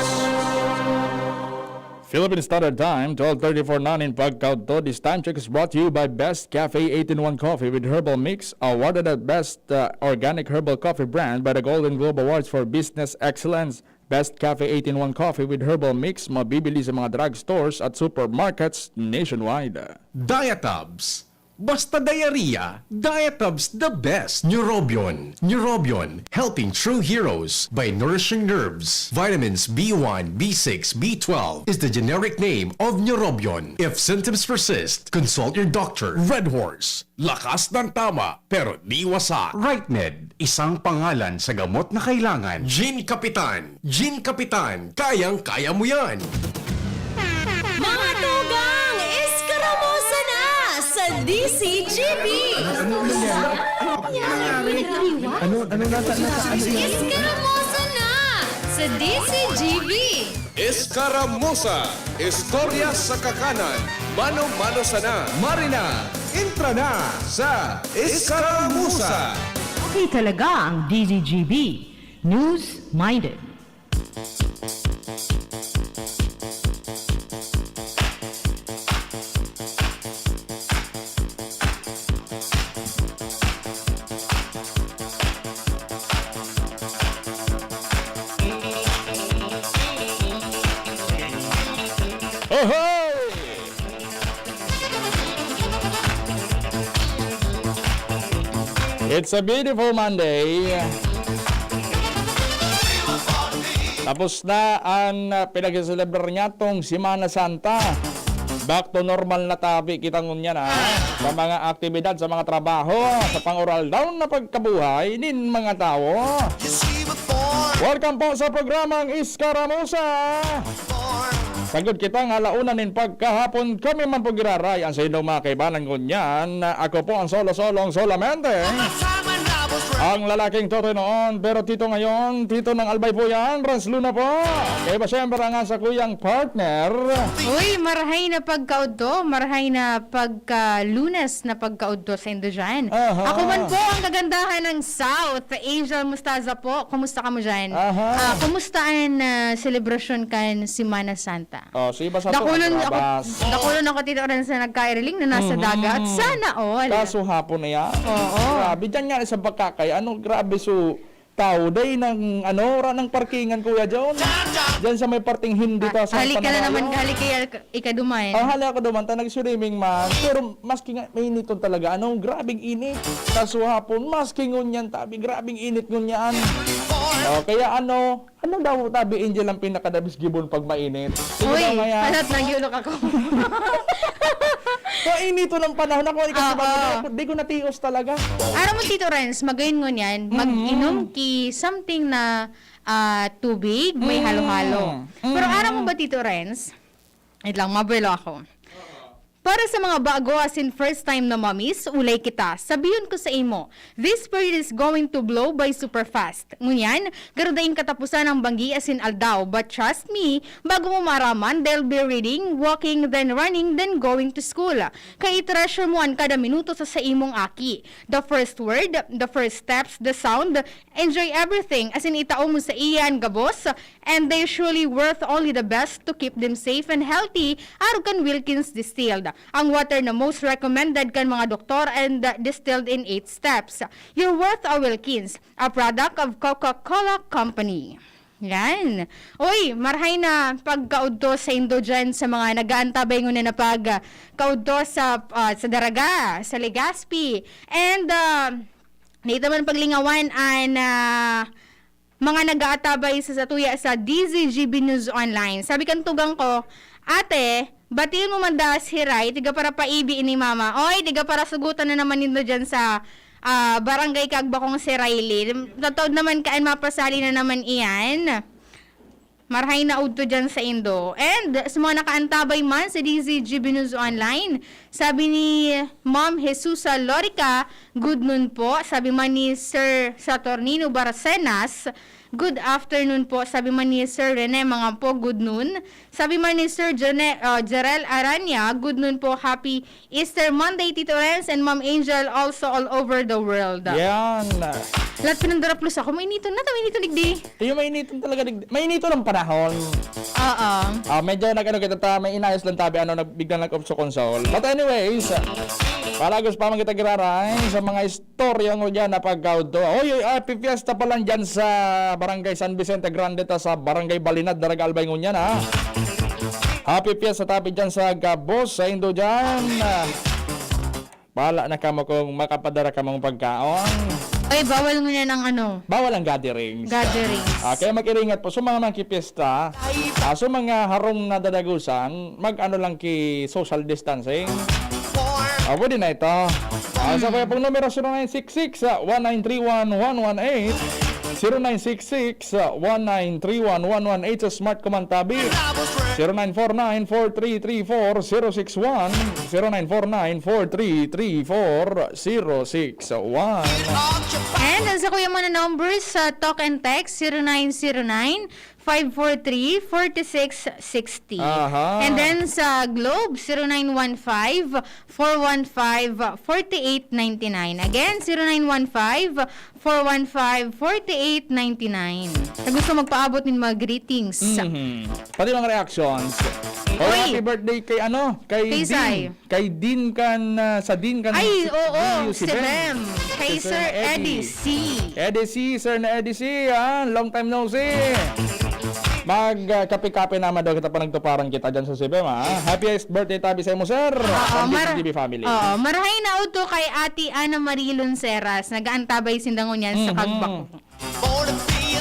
Philippine Standard Time, twelve thirty-four na nin pagkaudto. This time check is brought to you by Best Cafe eight-in-one Coffee with Herbal Mix, awarded at Best, uh, Organic Herbal Coffee Brand by the Golden Globe Awards for Business Excellence. Best Cafe eight-in-one Coffee with Herbal Mix, mabibili sa mga drugstores at supermarkets nationwide. Diatabs. Basta diarrhea, Diatabs the best. Neurobion. Neurobion, helping true heroes by nourishing nerves. Vitamins B one, B six, B twelve is the generic name of Neurobion. If symptoms persist, consult your doctor. Red Horse. Lakas ng tama, pero di wasak. Rightmed, isang pangalan sa gamot na kailangan. Gin Kapitan. Gin Kapitan, kayang-kaya mo yan. Mga tugang, eskaramusa na sa D C G B! Ano, ano nata, nata, ano yan? Eskaramusa na sa D C G B! Eskaramusa, istorya sa kakanan, mano-mano sana. Marina, intra na sa Eskaramusa. Okay talaga ang D Z G B. News-minded. Oho! It's a beautiful Monday. Tapos na an, ah, pinagseselebrar niyatong Semana Santa. Back to normal na tabi kita ngunyan, ah. Sa mga aktibidad, sa mga trabaho, sa pang-oral down na pagkabuhay nin mga tawo. Welcome po sa programang Eskaramusa. Sagod kita nga alauna nin pagkahapon, kami man po giraray an saindong mga kaibanan ngunyan. Ako po ang solo-solong solamente. Ang lalaking Totoy noon, pero Tito ngayon, Tito ng Albay po yan, Rans Luna po. Kaya ba siyempre ang sakuyang partner? Uy, marahay na pagkaudto, marahay na pagka-Lunes na pagkaudto saindo dyan. Aha. Ako man po ang kagandahan ng South, Angel Mustaza po. Kumusta ka mo dyan? Aha. Ah, kumusta an, ah, selebrasyon kan Semana Santa? Oh, si iba sa Dakulon ako, dakulon ako, Tito Renz, na nagkairiling na nasa Mhm. dagat. Sana all. Kaso hapon na yan. Oo. Grabe, dyan nga sa Bacacay. Ano, grabe, so, tao, day ng, ano, ra ng parkingan, Kuya John. Dyan sa may parting hindi Ah, pa sa halika na Panarayo. naman, halika, ikaduman. Ah, hala ako duman, ta nag-swimming man. Pero maski nga, mainiton talaga. Ano, grabing init. Kaso hapon, maski ngunyan, tabi, grabing init ngunyan. Oh, kaya ano, ano daw, tabi, Angel, ang pinakadabis gibon pag mainit? Sige Uy, daw, Maya. Halat, nagyulok ako. Mainito ng panahon. Ako, ikaw, Oo. Di ko, di ko natios talaga. Aram mo, Tito Renz, magayon ngunyan, Mm. mag-inom ki something na, ah, tubig, may Mm. halo-halo. Pero Mm. aram mo ba, Tito Renz? Wait lang, mabuelo ako. Para sa mga bago asin first time na mommies, ulay kita. Sabihon ko sa imo, this period is going to blow by super fast. Ngunyan, garo daing katapusan ang banggi asin aldaw. But trust me, bago mo maaraman, they'll be reading, walking, then running, then going to school. Kaya i-treasure mo an kada minuto sa, sa imong aki. The first word, the first steps, the sound, enjoy everything. Asin itao mo sa iyan, gabos, and they're surely worth only the best to keep them safe and healthy, arog kan Wilkins Distilled. Ang water na most recommended kan mga doktor and, uh, distilled in eight steps. You're worth a Wilkins, a product of Coca-Cola Company. Yan. Uy, marhay na pagkaudto saindo dyan sa mga nag-aantabay ngunyan na pag, ah, kaudto sa, ah, sa Daraga, sa Legazpi. And, ah, dito man paglingawan an, ah, mga nag-aantabay sa satuya sa D Z G B News Online. Sabi kan tugang ko, "Ate, batiin mo man daa si Ray, tiga para paibi ni Mama." Oy, tiga para sugutan na naman nindo dyan sa, ah, barangay kag bakong si Riley. Tataod naman kaan mapasali na naman iyan. Marhay na udto dyan saindo. And sa mga nakaantabay man sa D Z G B News Online, sabi ni Ma'am Jesusa Lorica, "Good noon po." Sabi man ni Sir Saturnino Barcenas, Good afternoon po, sabi man ni Sir Rene Mangampo, good noon. Sabi man ni Sir Jone-, ah, Jerel Aranya, good noon po, happy Easter Monday, Tito Renz and Ma'am Angel, also all over the world. Yan. Lahat pinandaraplos ako, mainiton na, mainiton digdi. Yung mainiton talaga, dig- mainiton ang panahon. Oo. Ah, medyo nag-ano kita ta, may inayos lang tabi, ano, nag, biglang nag-upso console. But anyways, palagos pa man kita giraray sa mga istorya ngo dyan na pagkaudto. Oy, oy, happy fiesta pa lang dyan sa Barangay San Vicente Grande ta sa Barangay Balinad, Daraga Albay ngunyan, ha. Happy fiesta tabi dyan sa gabos sa Indo dyan. Bahala na kamo kung makapadara kamong pagkaon. Ay, bawal ngunyan ang ano, Bawal ang gatherings. Gatherings. Ah, kaya mag-iringat po sa mga makipista, ah, sa mga harong na dadagusan, mag-ano lang ki social distancing. Ah, pwede na ito. Ah, sa kuya pong numero, zero nine six six, ah, one nine three one, one one eight. zero nine six six, one nine three one, one one eight sa Smart Command Tabi. zero nine four nine, four three three four, zero six one, zero nine four nine, four three three four, zero six one. And sa kuya mo na numbers sa talk and text, zero nine zero nine, five four three, forty-six sixty. Aha. And then sa Globe, zero nine one five, four one five, forty-eight ninety-nine. Again, zero nine one five, four one five, forty-eight ninety-nine. Sa gusto magpaabot nin mga greetings. Mhm. Pati mga reactions. Oh, Uy! Happy birthday kay ano? Kay Kay Dean. Sai. Kay Dean kan, ah, sa Dean kan Ay, si- oo, Dean, si Bem. Kay Sir Eddie C. Eddie C, Sir na Eddie C, ah, long time no see. Mag, ah, kape-kape naman daw kita pa nagtuparan kita dyan sa C B M, ah. Happiest birthday tabi sa imo, sir. Oo, From mar- B T V family. Oo, marahay na udto kay Ate Ana Marie Lunceras. Nag-aantabay sinda ngunyan sa Mhm. Kagbako.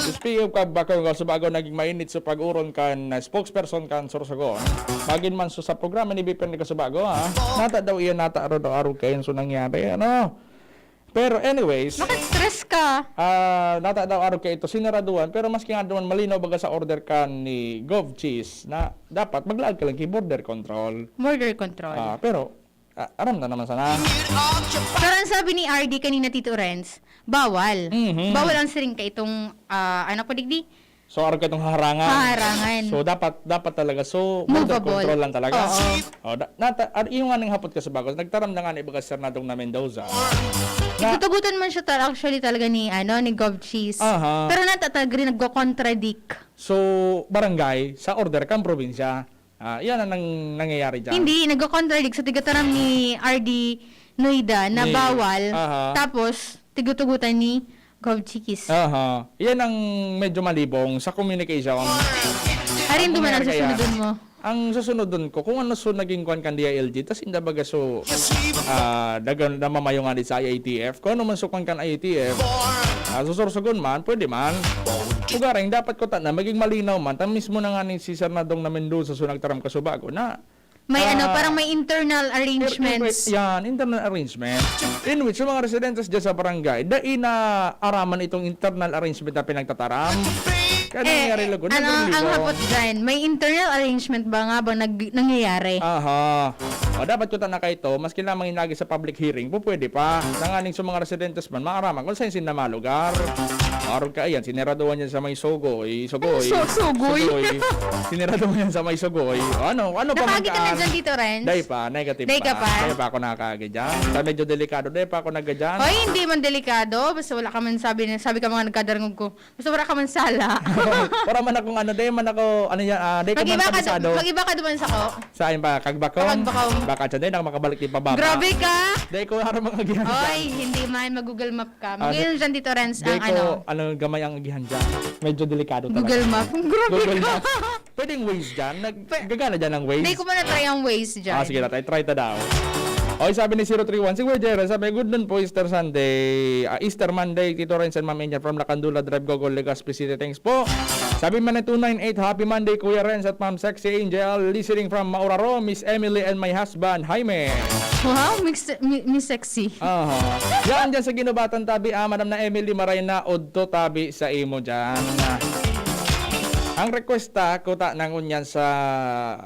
Speaking of Kagbako, Kasubago, naging mainit sa pag-uron kan, ah, spokesperson kan Sorsogon. Magin man so sa programa ni Bipen ni Kasubago, ha? Nata daw iyan, nata aro daw arog kayan so nangyari, ano? Pero anyways, Naka-stress ka. ah, nata daw arog kayo ito, sinaraduan, pero maski nga duman, malinaw baga sa order kan ni Gov Cheese na dapat maglaag ka lang kay border control. Border control. Ah, pero, ah, aram na naman sana. Pero ang sabi ni R D kanina, Tito Renz, bawal. Mhm. Bawal ang siring ka itong, ah, ano po digdi? So, arog ka itong haharangan. Haharangan. So, dapat dapat talaga. So, border Movable. Control lang talaga. Oo. O, da, nata, ar, yung nga ning hapot, Kasubago, nagtaram na nga ni baga Sir Nadong na Mendoza. Na, Itutugutan man siya tal-, actually talaga ni, ano, ni Gov Cheese. Aha. Pero natatag rin nagko-contradict. So, barangay, sa order kang probinsya. Ah, yan ang nang, nangyayari dyan. Hindi, nagko-contradict sa tigataram ni R D Noida na Ni- bawal. Aha. Tapos, tigutugutan ni Gov Cheese. Aha. Yan ang medyo malibong sa communication. Arin Ang duman ang nangyari kaya, susunodon mo. Ang susunodon ko, kung ano so naging kwan kan D I L G, tas inda baga so, ah, daga, namamayo nga di sa I A T F. Kung ano man so kwan kan I A T F, ah, susursugon man, pwede man. Ugaring, dapat ko ta na maging malinaw man, ta mismo na nga ni si Sir Nadong na Mendoza so nagtaram Kasubago na May ano, Ah, parang may internal arrangements. Yan, internal arrangement. In which, yung mga residentes dyan sa barangay, dai na araman itong internal arrangement na pinagtataram. Kaya Eh, nangyayari lugod, ano ang nagliligaw. Hapot dyan? May internal arrangement ba nga bang nag- nangyayari? Aha. O, dapat ko ta na kayo to, maski lamang inagi sa public hearing, po pwede pa. Nanganing sa mga residentes man, maaraman kung saan sila malugar. Arog ka, ayan, sineraduhan yan sa may Sogoy. Sogoy. Ano, so-, Sogoy? Sogoy. Sineraduhan yan sa may Sogoy. O, ano, ano pa man Nakagi ka na kaan? dyan dito, Renz? Dai pa, negative Dai ka pa? Dai pa ako nakakagi dyan. Sa medyo delikado, dai pa ako nagka dyan. Hoy, hindi man delikado. Basta wala ka man sabi na, sabi ka mga nagkadarangog ko. Basta wala ka man sala. Para man akong ano, dai man ako, ano yan, ah, dai ko man Mag-iba ka, kabisado. Mag-iba ka duman sa ko. Saan pa? Kagbakong? Kagbakong. Baka dyan, dai na ako makabalik di pababa. Grabe ka! Dai ko harap mga agihan dyan. Oy, hindi man. Mag-Google Map ka. Ah, Mag-Google dyan dito, Renz, Dai ang ko, ano. ano, gamay ang agihan dyan. Medyo delikado talaga. Google Map. Grabe Google ka! Map. Pwedeng Waze dyan. Nag, Pwe- gagana dyan ang Waze. Hindi ko pa na-try ang Waze dyan. Ah, sige, tatay. Try ta daw. Oy, sabi ni zero three one, si Kuya Jera, sabi, "Good noon po, Easter Sunday. Ah, Easter Monday, Tito Renz and Ma'am Angel from Lacandula Drive, Gogol, Legazpi City. Thanks po." Sabi man ni two nine eight, "Happy Monday, Kuya Renz at Ma'am Sexy Angel. Listening from Mauraro, Miss Emily and my husband, Jaime." Wow, mix, mi, mi sexy. Aha. Yan dyan sa Ginubatan tabi, ah, Madam na Emily Marayna, udto tabi sa imo dyan. Ang request ta, kuta na ngunyan sa,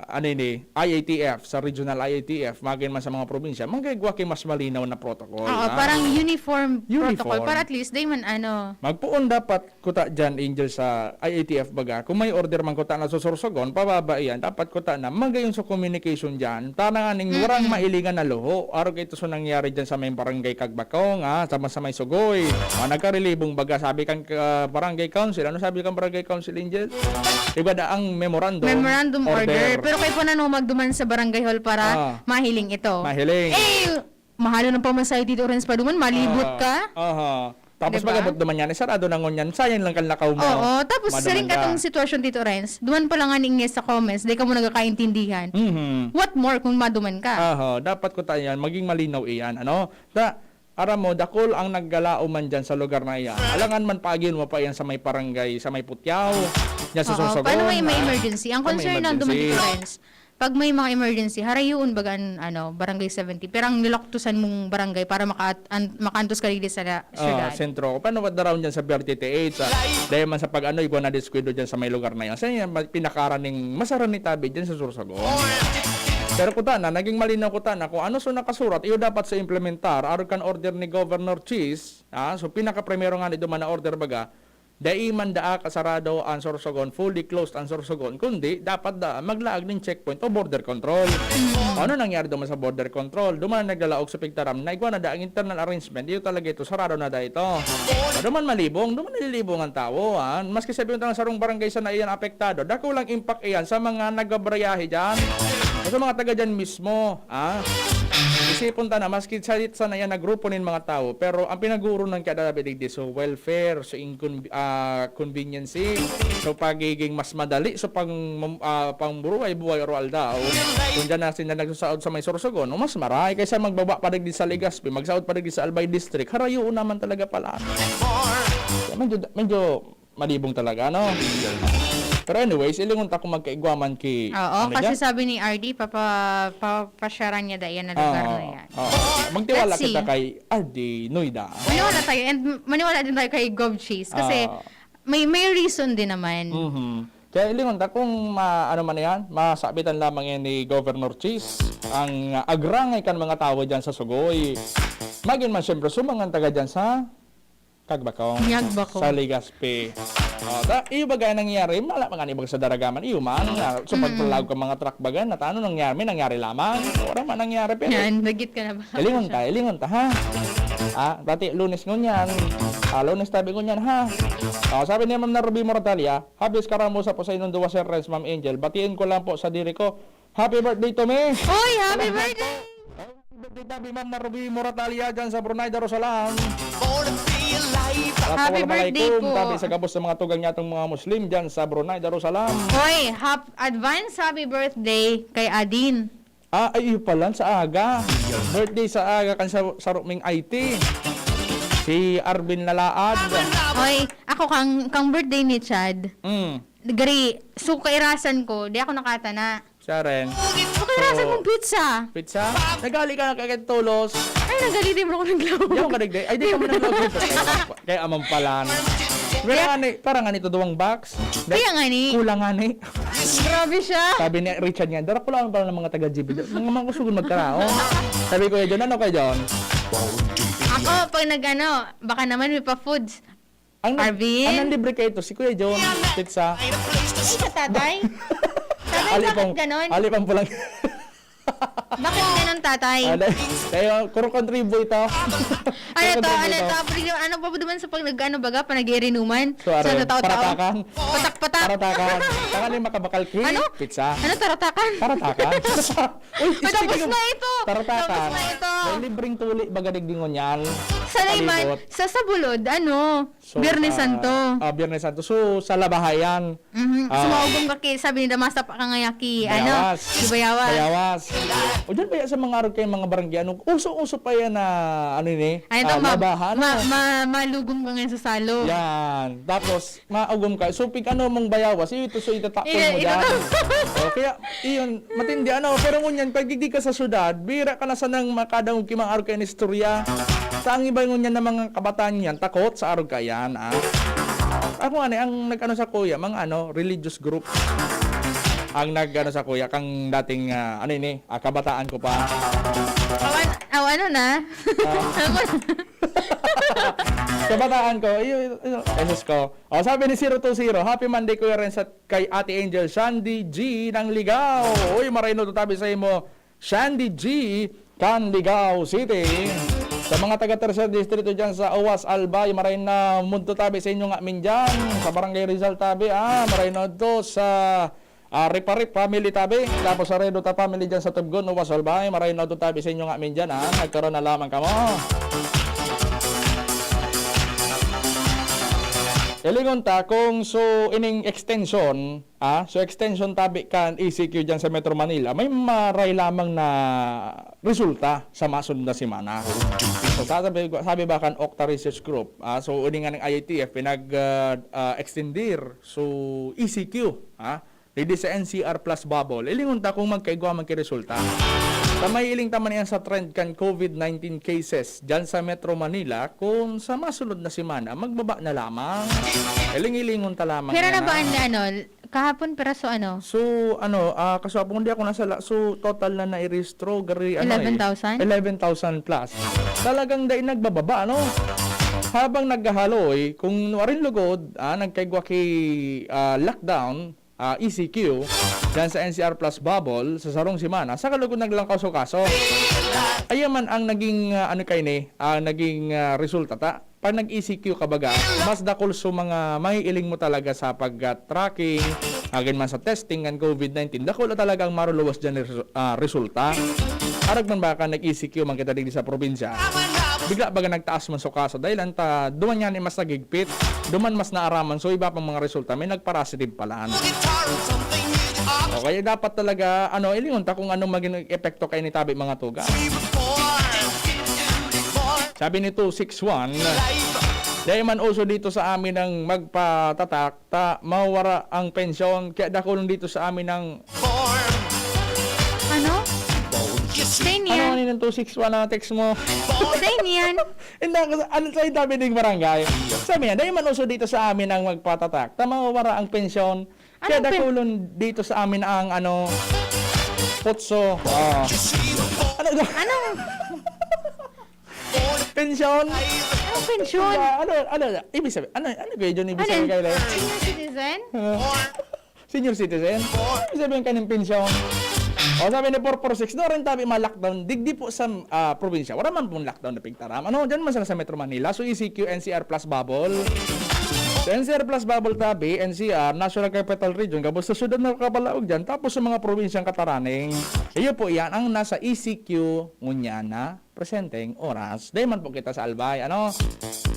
ano ini, I A T F, sa regional I A T F, magin man sa mga probinsya, magkaigwa ki mas malinaw na protocol, Oo, ha? Parang uniform, Uniform. Protocol. Para at least, day man ano. Magpoon dapat kuta dyan, Angel, sa I A T F baga. Kung may order man kuta na susursugon, pababa iyan. Dapat kuta na, magayon sa communication dyan. Tana nga ning warang mailingan na luho. Araw kay ito so nangyari dyan sa may barangay Kagbakong, ha? Sa, sa may Sugoy. Ah, nagkarilibong baga, sabi kang ah, barangay council. Ano sabi kang barangay council, Angel? Iba da ang memorandum, Memorandum order. Pero kayo po na no magduman sa barangay hall para Ah. mahiling ito. Mahiling. Eh, mahal ng pamasahe dito, Renz, paduman, malibot Ah, ka. Aha. Tapos Diba? pag-abot duman yan, eh, sarado na ngunyan. Sayang lang kalakaw mo. Oo, tapos Maduman saring ka. Katong sitwasyon, Tito Renz, duman pa lang nga ni sa comments, di ka mo nagkakaintindihan. Mhm. What more kung maduman ka? Aha, dapat kuta yan, maging malinaw iyan, ano? Da, aram mo, dakul ang naggalaom man dyan sa lugar na iyan. Alangan man paagin mo pa iyan sa may parangay, sa may Putyaw, dyan sa Oo, Sorsogon. paano may, may Ah, emergency? Ang paano may concern lang duman emergency? Dito, Renz, pag may mga emergency, harayoon baga an, ano, barangay seventy. Pero ang nilaktusan mong barangay para maka-, an, makaantos ka digdi sa Ah, syudad. Sentro. Paano what around dyan sa B R T T H? Ah, dahil man sa pag-ano, igwa na diskuido dyan sa may lugar na yan. Sa yan, ma- pinakaran ning masaran ni Tabi dyan sa Sorsogon. Pero kuta na, naging malinaw kuta na kung ano so nakasurat, iyo dapat sa implementar. Arog kan order ni Governor Chis, ah, so pinakaprimero nga ni duman na order baga, dai man daa kasarado ang Sorsogon, fully closed ang Sorsogon, kundi dapat da maglaag nin checkpoint o border control. Ano nangyari duman sa border control? Duman na naglalaog sa pigtaram na igwa na da ang internal arrangement, iyo talaga ito, sarado na da ito. Duman malibong, duman nalilibong ang tawo, ha? Maski sabihin ta nga sarong barangay sa na iyan apektado, dakulang impact iyan sa mga nagbabrayahe dyan. O sa mga taga dyan mismo, ha? Isipon ta na, maski sa, sa na iyan na grupo nin mga tawo, pero ang pinag-uurunan kaya dapat digdi, so welfare, so incon-, ah, conveniency, so pagiging mas madali, so pang, ah, pangburuhay-buhay oro-aldaw. Kung dyan na sila nagsasaod sa may Sorsogon, no, mas maray kaysa magbaba pa digdi sa Legazpi, magsaod pa digdi sa Albay District, harayoon naman talaga pala. Kaya medyo, medyo malibong talaga, no? Pero anyways, ilingon ta kung magkaigwaman ki, Oo, ano kasi dyan? Sabi ni R D, papa, papasyaran niya da iyan na lugar Oo, na yan. oo. Magtiwala Let's see. kita kay R D Noida. Maniwala tayo, and maniwala din tayo kay Gov Cheese. Kasi Ah. may, may reason din naman. Mhm. Kaya ilingon ta kung ma, ano man yan, masabitan lamang yan ni Governor Cheese, ang, ah, agrangay kan mga tawo dyan sa Sugoy. Magin man siyempre, sumangan taga dyan sa Kagbakong. Kagbakong. Sa Legazpi. Oh, ta, iyo baga nangyari, wala mga ibang sa Daragaman, iyo man, ah, so pagpalaog ka mga truck baga, na ano nangyari, may nangyari lamang, wala man nangyari, pero Yan, dagit ka na ba? Ilingon ta, ilingon ta, ha? Ah, pati Lunes ngunyan. Ah, Lunes tabi ngunyan, ha? Oh, sabi ni Ma'am na Ruby Moratalia, habis karamo sa po sa inyong duwa, Sir Renz, Ma'am Angel. Batiin ko lang po sa diri ko. Happy birthday to me! Oy, happy birthday! Happy birthday tabi, Ma'am na Ruby Moratalia, dyan sa Brunei, Darussalam. Happy birthday Assalamualaikum, po. Tabi sa gabos sa mga tugang niya itong mga Muslim dyan sa Brunei, Darussalam. Oy, hap, advance happy birthday kay Adin. Ah, ay, iyo pala, sa aga. Birthday sa aga kan sa, sa Ruming I T. Si Arvin Lalaad. Oy, ako kang, kang birthday ni Chad. Mm. Gari, so kairasan ko, di ako nakatana. Siya rin. So kairasan So, kong pizza. Pizza? Nagali ka na kay Tolos. Ay, nagali, di mo ako naglaw. Di ako kadigdi. Ay, di ka man naglaw. Kaya amang palan. Pero Kaya- nga ni, parang nga nito duwang box. Kaya nga ni. Kulang nga ni. Grabe siya. Sabi ni Richard nga, dara ko lang pala ng mga taga-G B. Mga mga kusog magkaraon. Sabi ko, "Kuya John, ano, Kuya John?" Ako, pag nag-ano, baka naman may pa-foods. Ang nag- Arvin? Ang nanlibre kayo ito, si Kuya John. Pizza. Ay, sa tatay? Tatay, Ali bakit pang, ganon? ali pang pulang. Bakit ganon, tatay? Ano? Kaya, kuro contribute ito. Ano to? Kuro Ano contribute to? Pre-, ano pa ba naman sa pag nag-ano baga, panag-iinuman? So, are, Sa tao-tao? paratakan. Patak-patak. Paratakan. Tangan yung makabakal ki. Ano? Pizza. Ano, taratakan? Paratakan. Uy, Patapos speaking of na ito. Taratakan. Tapos na ito. May libreng tuli baga digdi ngunyan. Sa Layman, Palibot. sa, sa Bulod, ano? So, Biyernes sa, Santo. Ah, Biyernes Santo. So, sa Labahayan. Mhm. Ah. Sumaugong ka ki, sabi ni Damasa pa kangayaki, ano? Bayawas. Si Bayawas. Bayawas. O dyan ba yan sa mga arog kayong mga barangay? Ano, uso-uso pa yan na, ano yun eh? Ay, ito, Ah, ma-, labahan, ma-, ano? ma-, malugom ka ngayon sa salog. Yan. Tapos, maugom ka. So, pig ano mong bayawas, ito, so itatapon Ina-, mo dyan. itatapon. O, kaya, iyon, matindi ano. Pero ngunyan, pag digdi ka sa syudad, bira ka na sanang makadangog ki mga arog kayong istorya. Sa ang iba ngunyan na mga kabataan yan, takot sa arog kayan, ah. Ako nga ni, ang nag-ano sa kuya, mga ano, religious group. Ang nag-ano sa kuya, kang dating, ah, ano ini, ah, kabataan ko pa. Awan, aw, ano na? Ah. Kabataan ko, iyo, iyo, iyo, Jesus ko. O, sabi ni zero two zero, "Happy Monday, Kuya Renz, at kay Ate Angel, Shandy G ng Ligao." Uy, maray na tabi sa imo, Shandy G, kan Ligao City. Sa mga taga Tercer Distrito dyan sa Owas, Albay, maray na mudto tabi sa inyo nga min dyan. Sa Barangay Rizal tabi, ah, maray na to sa, ah, Riparip family tabi. Tapos sa Redota family dyan sa Tubgon, Owas, Albay, maray na to tabi sa inyo nga min dyan, ah. Nagkaroon na lamang kamo. Ilingon ta kung so ining extension, ah, so extension tabi kan E C Q dyan sa Metro Manila, may maray lamang na resulta sa masunod na semana. So, sabi, sabi ba kan Octa Research Group, ah, so ining nga ng I I T F, pinag, ah, ah, extender, so E C Q, ah, digdi sa N C R plus bubble. Ilingon ta kung magkaigwa man ki resulta. Sa may iling ta man iyan sa trend kan COVID nineteen cases dyan sa Metro Manila, kung sa masunod na semana, magbaba na lamang. Iling-ilingon ta lamang Pero yan, na ba ah. ang ano, kahapon piraso ano? So, ano, ah, kaswapon, kung di ako nasala, so, total na nairehistro, gari, ano, eh, Eleven thousand? eleven thousand plus. Talagang dai nagbababa, ano? Habang naghahaloy, kung nuarin lugod, ah, nagkaigwa ki, ah, lockdown, ah, E C Q, dyan sa N C R plus bubble, sa sarong semana, sa kalugod naglangkaw so kaso. Ayan man ang naging, ah, ano kaini, ang naging, ah, resulta ta. Pag nag-E C Q ka baga, mas dakul so mga mahiiling mo talaga sa pag-tracking, agin man sa testing kan COVID nineteen, dakul na talaga ang maruluwas dyan na resu-, ah, resulta. Arog man baka nag-E C Q man kita digdi sa probinsya, bigla baga nagtaas man so kaso, dahil ang ta, duman nga ni mas nagigpit, duman mas naaraman, so iba pang mga resulta, may nagpa-positive pala, ano. O kaya dapat talaga, ano, ilingon ta kung anong maging epekto kaini tabi mga tugang. Sabi ni two six one, "Dai man uso dito sa amin ang magpatatak, ta mawara ang pensyon, kaya dakulon dito sa amin ang," Ano? Say Ano niya. Ano yung two six one ang text mo? Say niyan. Hindi, kasi ano sa tabi ng barangay? Sabi niya, "Dai man uso dito sa amin ang magpatatak, ta mawawara ang pensyon. Kaya Anong pen- dakulon dito sa amin ang ano, putso." Oh. Ano? Anong Pensyon? Anong pensyon? Ano, ano, ano, ibig sabihin, ano, ano gaya dyan ibig Ano? Sabihin kayo? Senior citizen? Ah, senior citizen? Ibig sabihin kaning pensyon? O sabi ni four four six, "No, rin tabi ma-lockdown. Digdi po sa ah, probinsya. Wala man pong lockdown na pigtaram. Ano, dyan man sila sa Metro Manila. So, E C Q, N C R plus bubble." So, N C R plus bubble tabi, N C R, National Capital Region, gabos sa syudad na kabalaog dyan. Tapos sa mga probinsyang kataraning. Iyo po yan ang nasa E C Q ngunya na presenteng oras. Dai man po kita sa Albay, ano?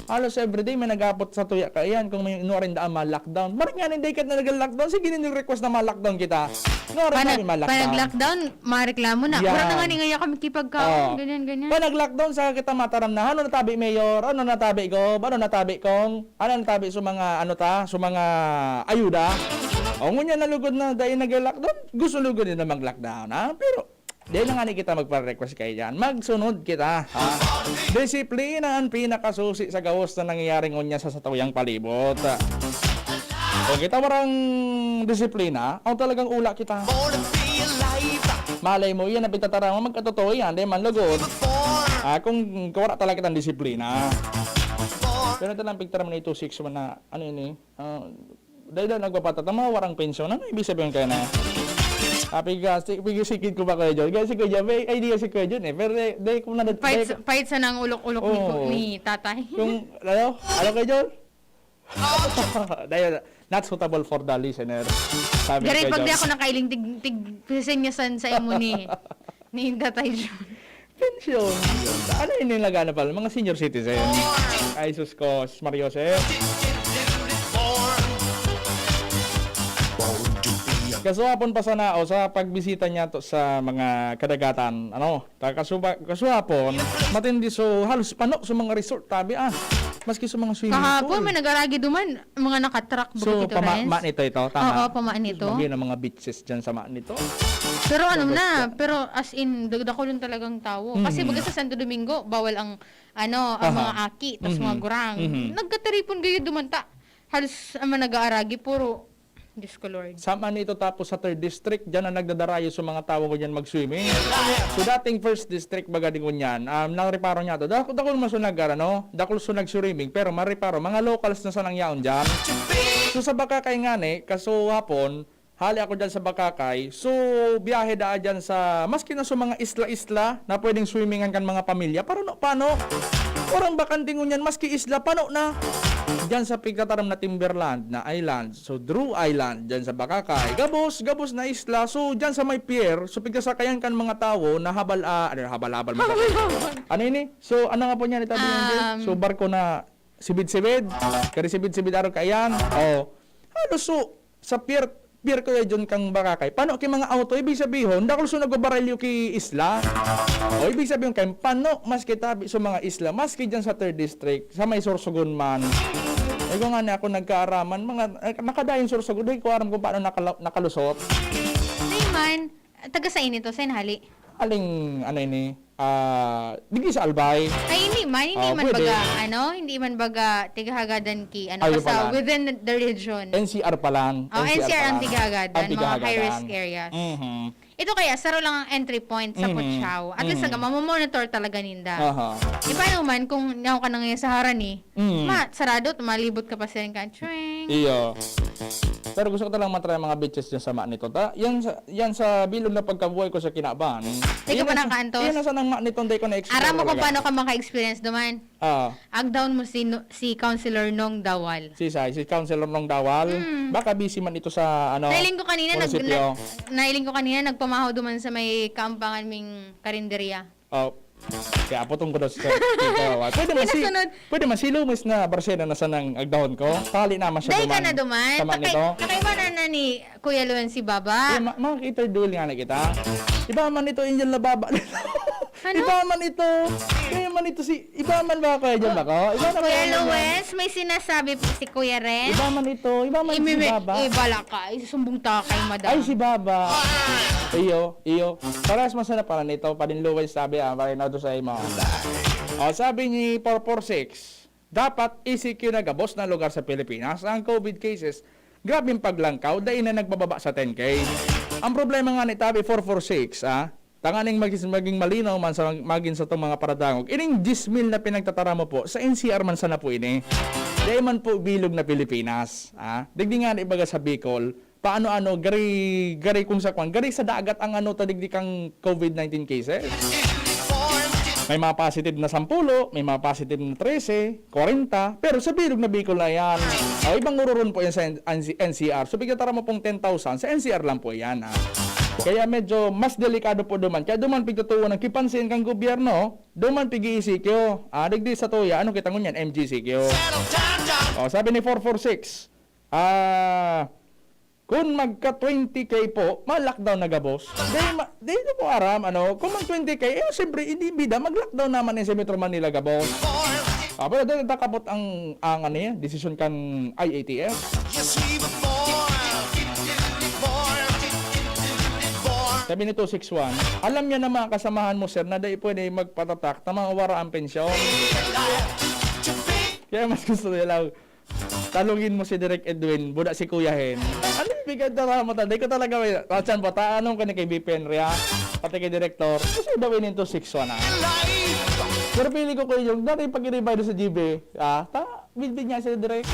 Halos everyday may nagapot sa tuya kaiyan kung may nuarin daan ma-lockdown. Maring nga hindi ka na nag-lockdown, sige, nin request na ma-lockdown kita. Nuarin Pana, na ma-lockdown. Panag-lockdown, mareklamo na. Yan. Mura na nga ni ngaya kami kipagkaon, Oh. ganyan, ganyan. Panag-lockdown sa kita mataram na, ano natabi, Mayor? Ano natabi, Gob? Ano natabi kong, ano natabi sa mga, ano ta, sa mga ayuda? O, ngunyan na lugod na dahil nag-lockdown, gusto lugod din na mag-lockdown, ha? Pero, dahil na nga ni kita magpa-request kayo dyan, magsunod kita, ha? Disiplina ang pinakasusi sa gawos na nangyayari ngunyan sa satuyang palibot. Kung kita warang disiplina, ang talagang ula kita. Malay mo, iyan ang pagtatarama, magkatotoo yan, di man lugod. Ah, kung kung wala talaga kitang disiplina. Pero ito lang pagtarama na ito, six one na, ano yun eh? Ah, dahil na nagpapatata, mga warang pensyon. Ano ibig sabihin kaya na? Ah, pigas, pigasikid ko ba, Kuya John? Kaya si Kuya John, may idea si Kuya John eh. Pero dahil, dahil kung nada-, Fight, dahil, fight sa nang ulok-ulok ni, Oo. ni tatay. Kung, ano? Ano, Kuya John? Dahil, not suitable for the listener. Sabi ni Gary, Kuya pag di John. Ako nakailing, tig, tig, pisenyasan sa imo ni, ni tatay John. Pensyon. Ano yung nilagana pala? Mga senior citizen. Ay, sus ko, sus Maria Jose. Kasuhapon pa sana o sa pagbisita niya to sa mga kadagatan, ano, ta-, kasuba-, kasuhapon, matindi so halos pano sa mga resort, tabi ah. Maski sa mga swimming Kahapon, pool. May nag-aragi duman, mga nakatrack ba So, ito, pama-, Renz? Manito ito, tama? Oo, Pamanito. Lagi ng mga beaches dyan sa Manito. Pero ano Tapos na, na- pero as in, dag-, dakulon talagang tao. Kasi Mhm. Baga sa Santo Domingo, bawal ang, ano, ang Aha. mga aki, tas Mhm. mga gurang. Mhm. Nagkatiripon kayo dumanta. Halos ang mga nag-aaragi, puro, Diyos ko, Lord. Sama nito tapos sa third district, dyan na nagdadarayo sa mga tawo ngunyan mag-swimming. So dating first district baga di ngunyan, um, nareparo niya to. Dakul, dakul man so nag, ano, dakul so nag-swimming, pero mareparo, mga locals na sanang yaon dyan. So sa Bacacay ngani, kaso hapon, hali ako dyan sa Bacacay. So biyahe daa dyan sa, maski na sa mga isla-isla na pwedeng swimmingan kan mga pamilya, pero no, paano? Orang bakante ngunyan, maski isla, pano na. Diyan sa pigtataram na timberland na island, so Drew Island, diyan sa Bacacay. Gabos, gabos na isla. So diyan sa may pier, so pigkasakayan kan mga tawo na habal, ah, ano, habal-habal, mga ano ini? So ano nga po niyan, itabi yung din? Um, So barko na sibid-sibid, kari sibid-sibid araw kaiyan. Oh. Halos so, sa pier, pier ko ya dyan kang Bacacay. Pano ki mga auto, ibig sabihon, dakul so nagbabaralyo ki isla. O ibig sabihon kay pano, maski tabi sa mga isla, maski dyan sa third district, sa may Sorsogon man. Ay ko nga ni ako nagkaaraman, mga, eh, nakadayon Sorsogon, di ko aram kung paano nakala- nakalusot. Hindi man. Taga sa inito, sa hali. Aling, ano ini, ah, digdi sa Albay. Ay, hindi man, hindi Ah, man pwede. Baga, ano, hindi man baga tighagadan ki, ano, Ay, basta pala. Within the region. N C R pa lang. Oh, N C R ang pa lang. tighagadan, Ang mga tighagadan. High risk areas. Mhm. Ito kaya, saro lang ang entry point sa Mhm. Puchao. At least, Mhm. naga, mamomonitor talaga ninda. Aha. E paano man kung yaw ka na ngayon sa harani, Mhm. ma, sarado, malibot ka pa sa ka, chwing. Iyo. Pero gusto ko talagang matry ang mga beaches dyan sa Manito. Ta, yan sa, yan sa bilog na pagkabuhay ko sa Kinaban. Di ka pa nakaantos? Yan na sanang Manito, hindi ko na-explore Aram mo kung talaga. Paano ka maka-experience duman? Ah, Agdaon mo si, no- si Councilor Nong Dawal. si Sai, si Councilor Nong Dawal. Mm. Baka busy man ito sa, ano, Nailing ko kanina, nag, munisipyo. na, nailing ko kanina, nagpamahaw duman sa may kaampangan ming karinderya. Oh. Kaya putong ko daw sa sa- Pwede man si, Pinasunod. Pwede man si Lumis na Barcena na sanang agdahon ko. Pali naman siya Dahil ka duman. na duman. Sa Manito. Nakaiba na na ni Kuya Luan si Baba. Eh, ma- makakita duel nga na kita. Iba man ito, angel na baba. Ano? Iba man ito. Kaya man ito si, iba man ba kaya dyan ako? Iba na Kuya kaya yan? Luis, may sinasabi po si Kuya Ren. Iba man ito. Iba man si Imimi-, Baba. Iba lang ka. Isusumbong ta kay madam. Ay, si Baba. Iyo, iyo. Parehas man sana pala nito. Padin Luis sabi, ah, parinaw to sa imo. O, sabi ni four four six, dapat E C Q na gabos na lugar sa Pilipinas. Ang COVID cases, grabing paglangkaw, dai na nagbababa sa ten K. Ang problema nga ni Tabi four four six, ah, tanganing magis-, maging malinaw man sa magin sa itong mga paradangog. Ining diyes mil na pinagtatara mo po, sa N C R man sana po ini. Dai man po bilog na Pilipinas. Ah. Digdi nga na ibaga sa Bicol, paano-ano, gari, gari kung sa kwan, gari sa dagat ang ano, ta digdi kang COVID nineteen cases. May mga positive na sampulo, may mga positive na trese, kwarenta, pero sa bilog na Bicol na yan. O, ibang ururon po yan sa N-, N C R. So, pigtatara mo pong ten thousand, sa N C R lang po yan, ha. Kaya medyo mas delikado po duman. Kaya duman pigtutuo ng kipansin kang gobyerno, duman pig-E C Q. Ah, digdi sa tuya, ano kita ngunyan? M G C Q. O, sabi ni four four six, ah, kung magka twenty K po, ma-lockdown na gabos. Di, ma, di nyo po aram, ano, kung mag twenty K, eh, siyempre, hindi bida, mag-lockdown naman eh sa Metro Manila gabos. Ah, pero dahil nakabot ang, ang, ano yan, desisyon kan I A T F. Sabi ni two six one, alam niya na mga kasamahan mo, sir, na dai pwede magpatatak na mga wara ang pensyon. Kaya mas gusto nila, talungin mo si Direk Edwin, buda si Kuya Hen. Ano yung bigyan na mata? Di ko talaga may, Rachan, bata, anong ka ni kay B P N Ria? Pati kay Direktor. Gusto daw ini two six one, ah. Pero pili ko, Kuya Jong, dati pag inibay sa G B, ah, ta, bilbil niya si Direk.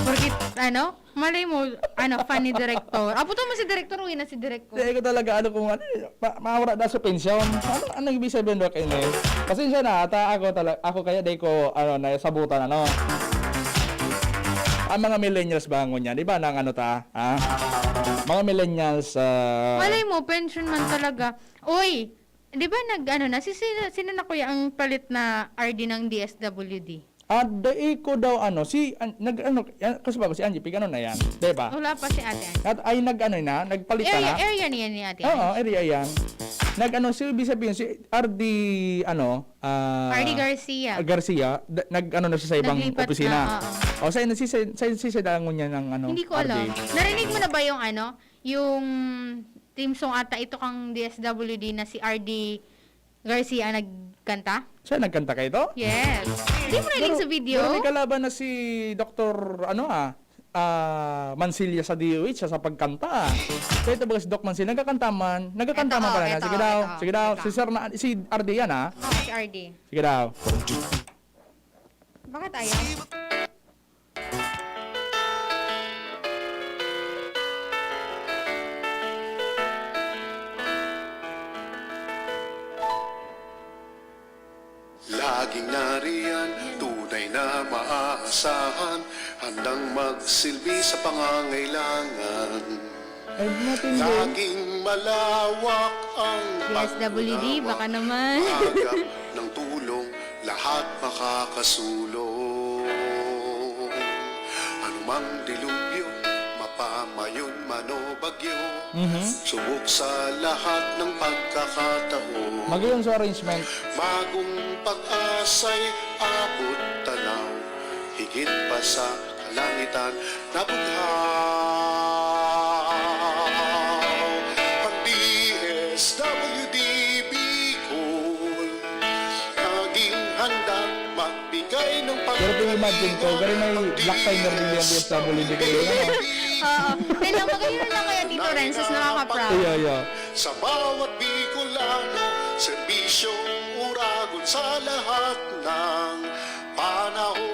Porque, ano? Malay mo, ano, fan ni Direktor. Abutan mo si Direktor, uwi na si Direktor. Di ko talaga, ano, kung ano, ma-, mawara na sa pensyon. Ano, ano ibig sabihin ba kayo na yun? Pasensya na, ata ako tala-, ako kaya di ko, ano, nasabutan, ano. Ang mga millennials ba ngunyan? Di ba nang ano ta? Ha? Mga millennials, ah, Malay mo, pension man talaga. Uy, di ba nag, ano na, si, sino, sino na kuya ang palit na R D ng D S W D? Ah, dai ko daw ano, si, an-, nag, ano, yan, kasi bago si Angie, pig ano na yan, di ba? Wala pa si ate. At ay nag, ano na, nagpalitan Area, na. Area niya ni ate. Oo, area yan. Nag, ano, si, ibig sabihin, si R D, ano, ah, R D Garcia. Garcia, da-, nag, ano na siya sa ibang Naglipat opisina. na, oo. O, sa, si, si, si, si, si, ngunyan ng, ano, Hindi ko R D. Alam. Narinig mo na ba yung ano, yung theme song ata ito kang D S W D na si R D Garcia ang nagkanta? Siya nagkanta kayo to? Yes. Hindi mo narinig Pero, sa video? Pero may kalaban na si Doktor, ano ah, ah, mansilya sa D O H, sa, sa pagkanta. So, ito baga si Doc Mansilya, nagkakanta man. Nagkakanta Eto, man pala na. eto, Sige daw, eto, sige daw. eto. Si Sir na, si R D yan, ah. Oh, si R D. Sige daw. Bakit ayaw? Laging nariyan, tunay na maaasahan, handang magsilbi sa pangangailangan. Ay, matindi. Laging malawak ang D S W D, pagkunawa, baka naman. Maagap ng tulong, lahat makakasulong. Anumang dilubyo, mapamayon man o bagyo, Mhm. subok sa lahat ng pagkakataon. Magayon sa arrangement. Bagong pag-asa'y abot tanaw, higit pa sa kalangitan nabughaw. Ang D S W D Bicol, laging handang magbigay ng Pero kung imagine ko, pagkalinga. Gari may Ang black timer din yung D S W D kayo, ano? D S W D Bicol, Oo. Kailangan magayon lang kaya, Tito Renz, mas nakaka-proud. Iya, iya. Sa bawat Bicolano, serbisyong uragon sa lahat ng panahon.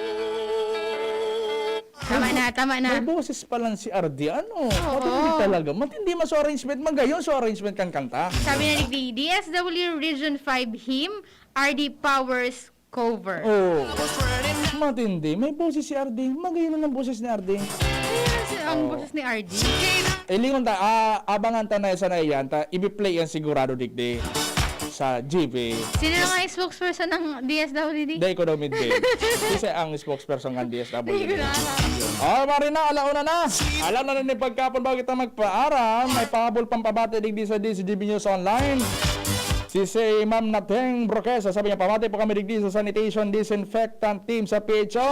Tama na, tama na. May boses pa lang si R D, ano? Oo. Matindi talaga. Matindi man so arrangement, magayon so arrangement kan kanta. Sabi na ni D S W Region five Hymn, R D Powers cover. Oo. Matindi. May boses si R D. Magayon ang boses ni R D. Yes, ang Oo. boses ni R D. Eh, lingon ta, ah, abangan ta na sa na iyan, ta, ibi-play yan sigurado digdi sa G B. Sino na nga yung spokesperson ng D S W D? Dai ko daw midbid. Siya ang spokesperson ng D S W D. Dai ko na alam. Oh, Marina, alauna na. Alam na rin yung pagkapon bago kita magpaaram. May pahabol pang pabati digdi sa D Z G B News Online. Si, si Ma'am Nateng Broquesa, sabi niya, "Pabati po kami digdi sa sanitation disinfectant team sa P H O."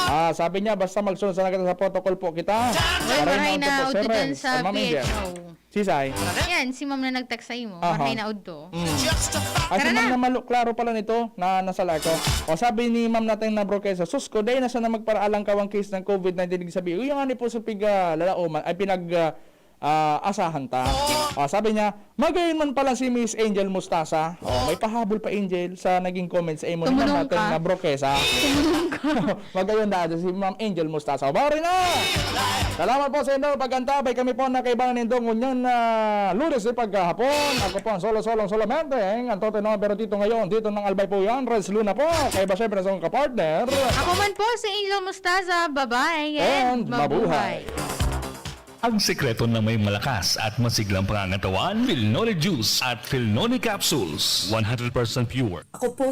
Ah, sabi niya, "Basta magsunod sana kita sa protocol po kita." Uy, maray na udto po, udto sir dyan Renz. Sa Ah, Ma'am Angel. P H O. Sisay? Yan, si ma'am na nag-text sa imo. Aha. Maray na udto. Mm. Ay, si Tara Ma'am na. Na Malo, klaro pala nito na nasa live ko. O, sabi ni Ma'am Nateng na Broquesa, "Sus ko, dai na sana magparaalang kawang case ng covid nineteen, ibig sabihin, yung nga ni po sa piga, lalauman, ay pinag, ah, ah, asahan ta." O, sabi niya, "Magayon man pala si Miss Angel Mustasa." O, may pahabol pa, Angel, sa naging comment sa imo ni Ma'am Nateng na Broquesa. Tumulong ka. Magayon na si Ma'am Angel Mustasa. Bari na! Salamat po sa inyong pag-antabay. Kami po nakaibahan nindong ngunyan na Lunes ni pagkahapon. Ako po ang solo-solong solamente, ang Antote Noah Berotito ngayon. Dito ng Albay po yan. Renz Luna po. Kaiba siyempre sa akong kapartner. Ako man po si Angel Mustasa. Bye-bye and And mabuhay. Mabuhay. Ang sekreto ng may malakas at masiglang pangangatawan, Philnoni Juice at Philnoni Capsules, one hundred percent pure. Ako po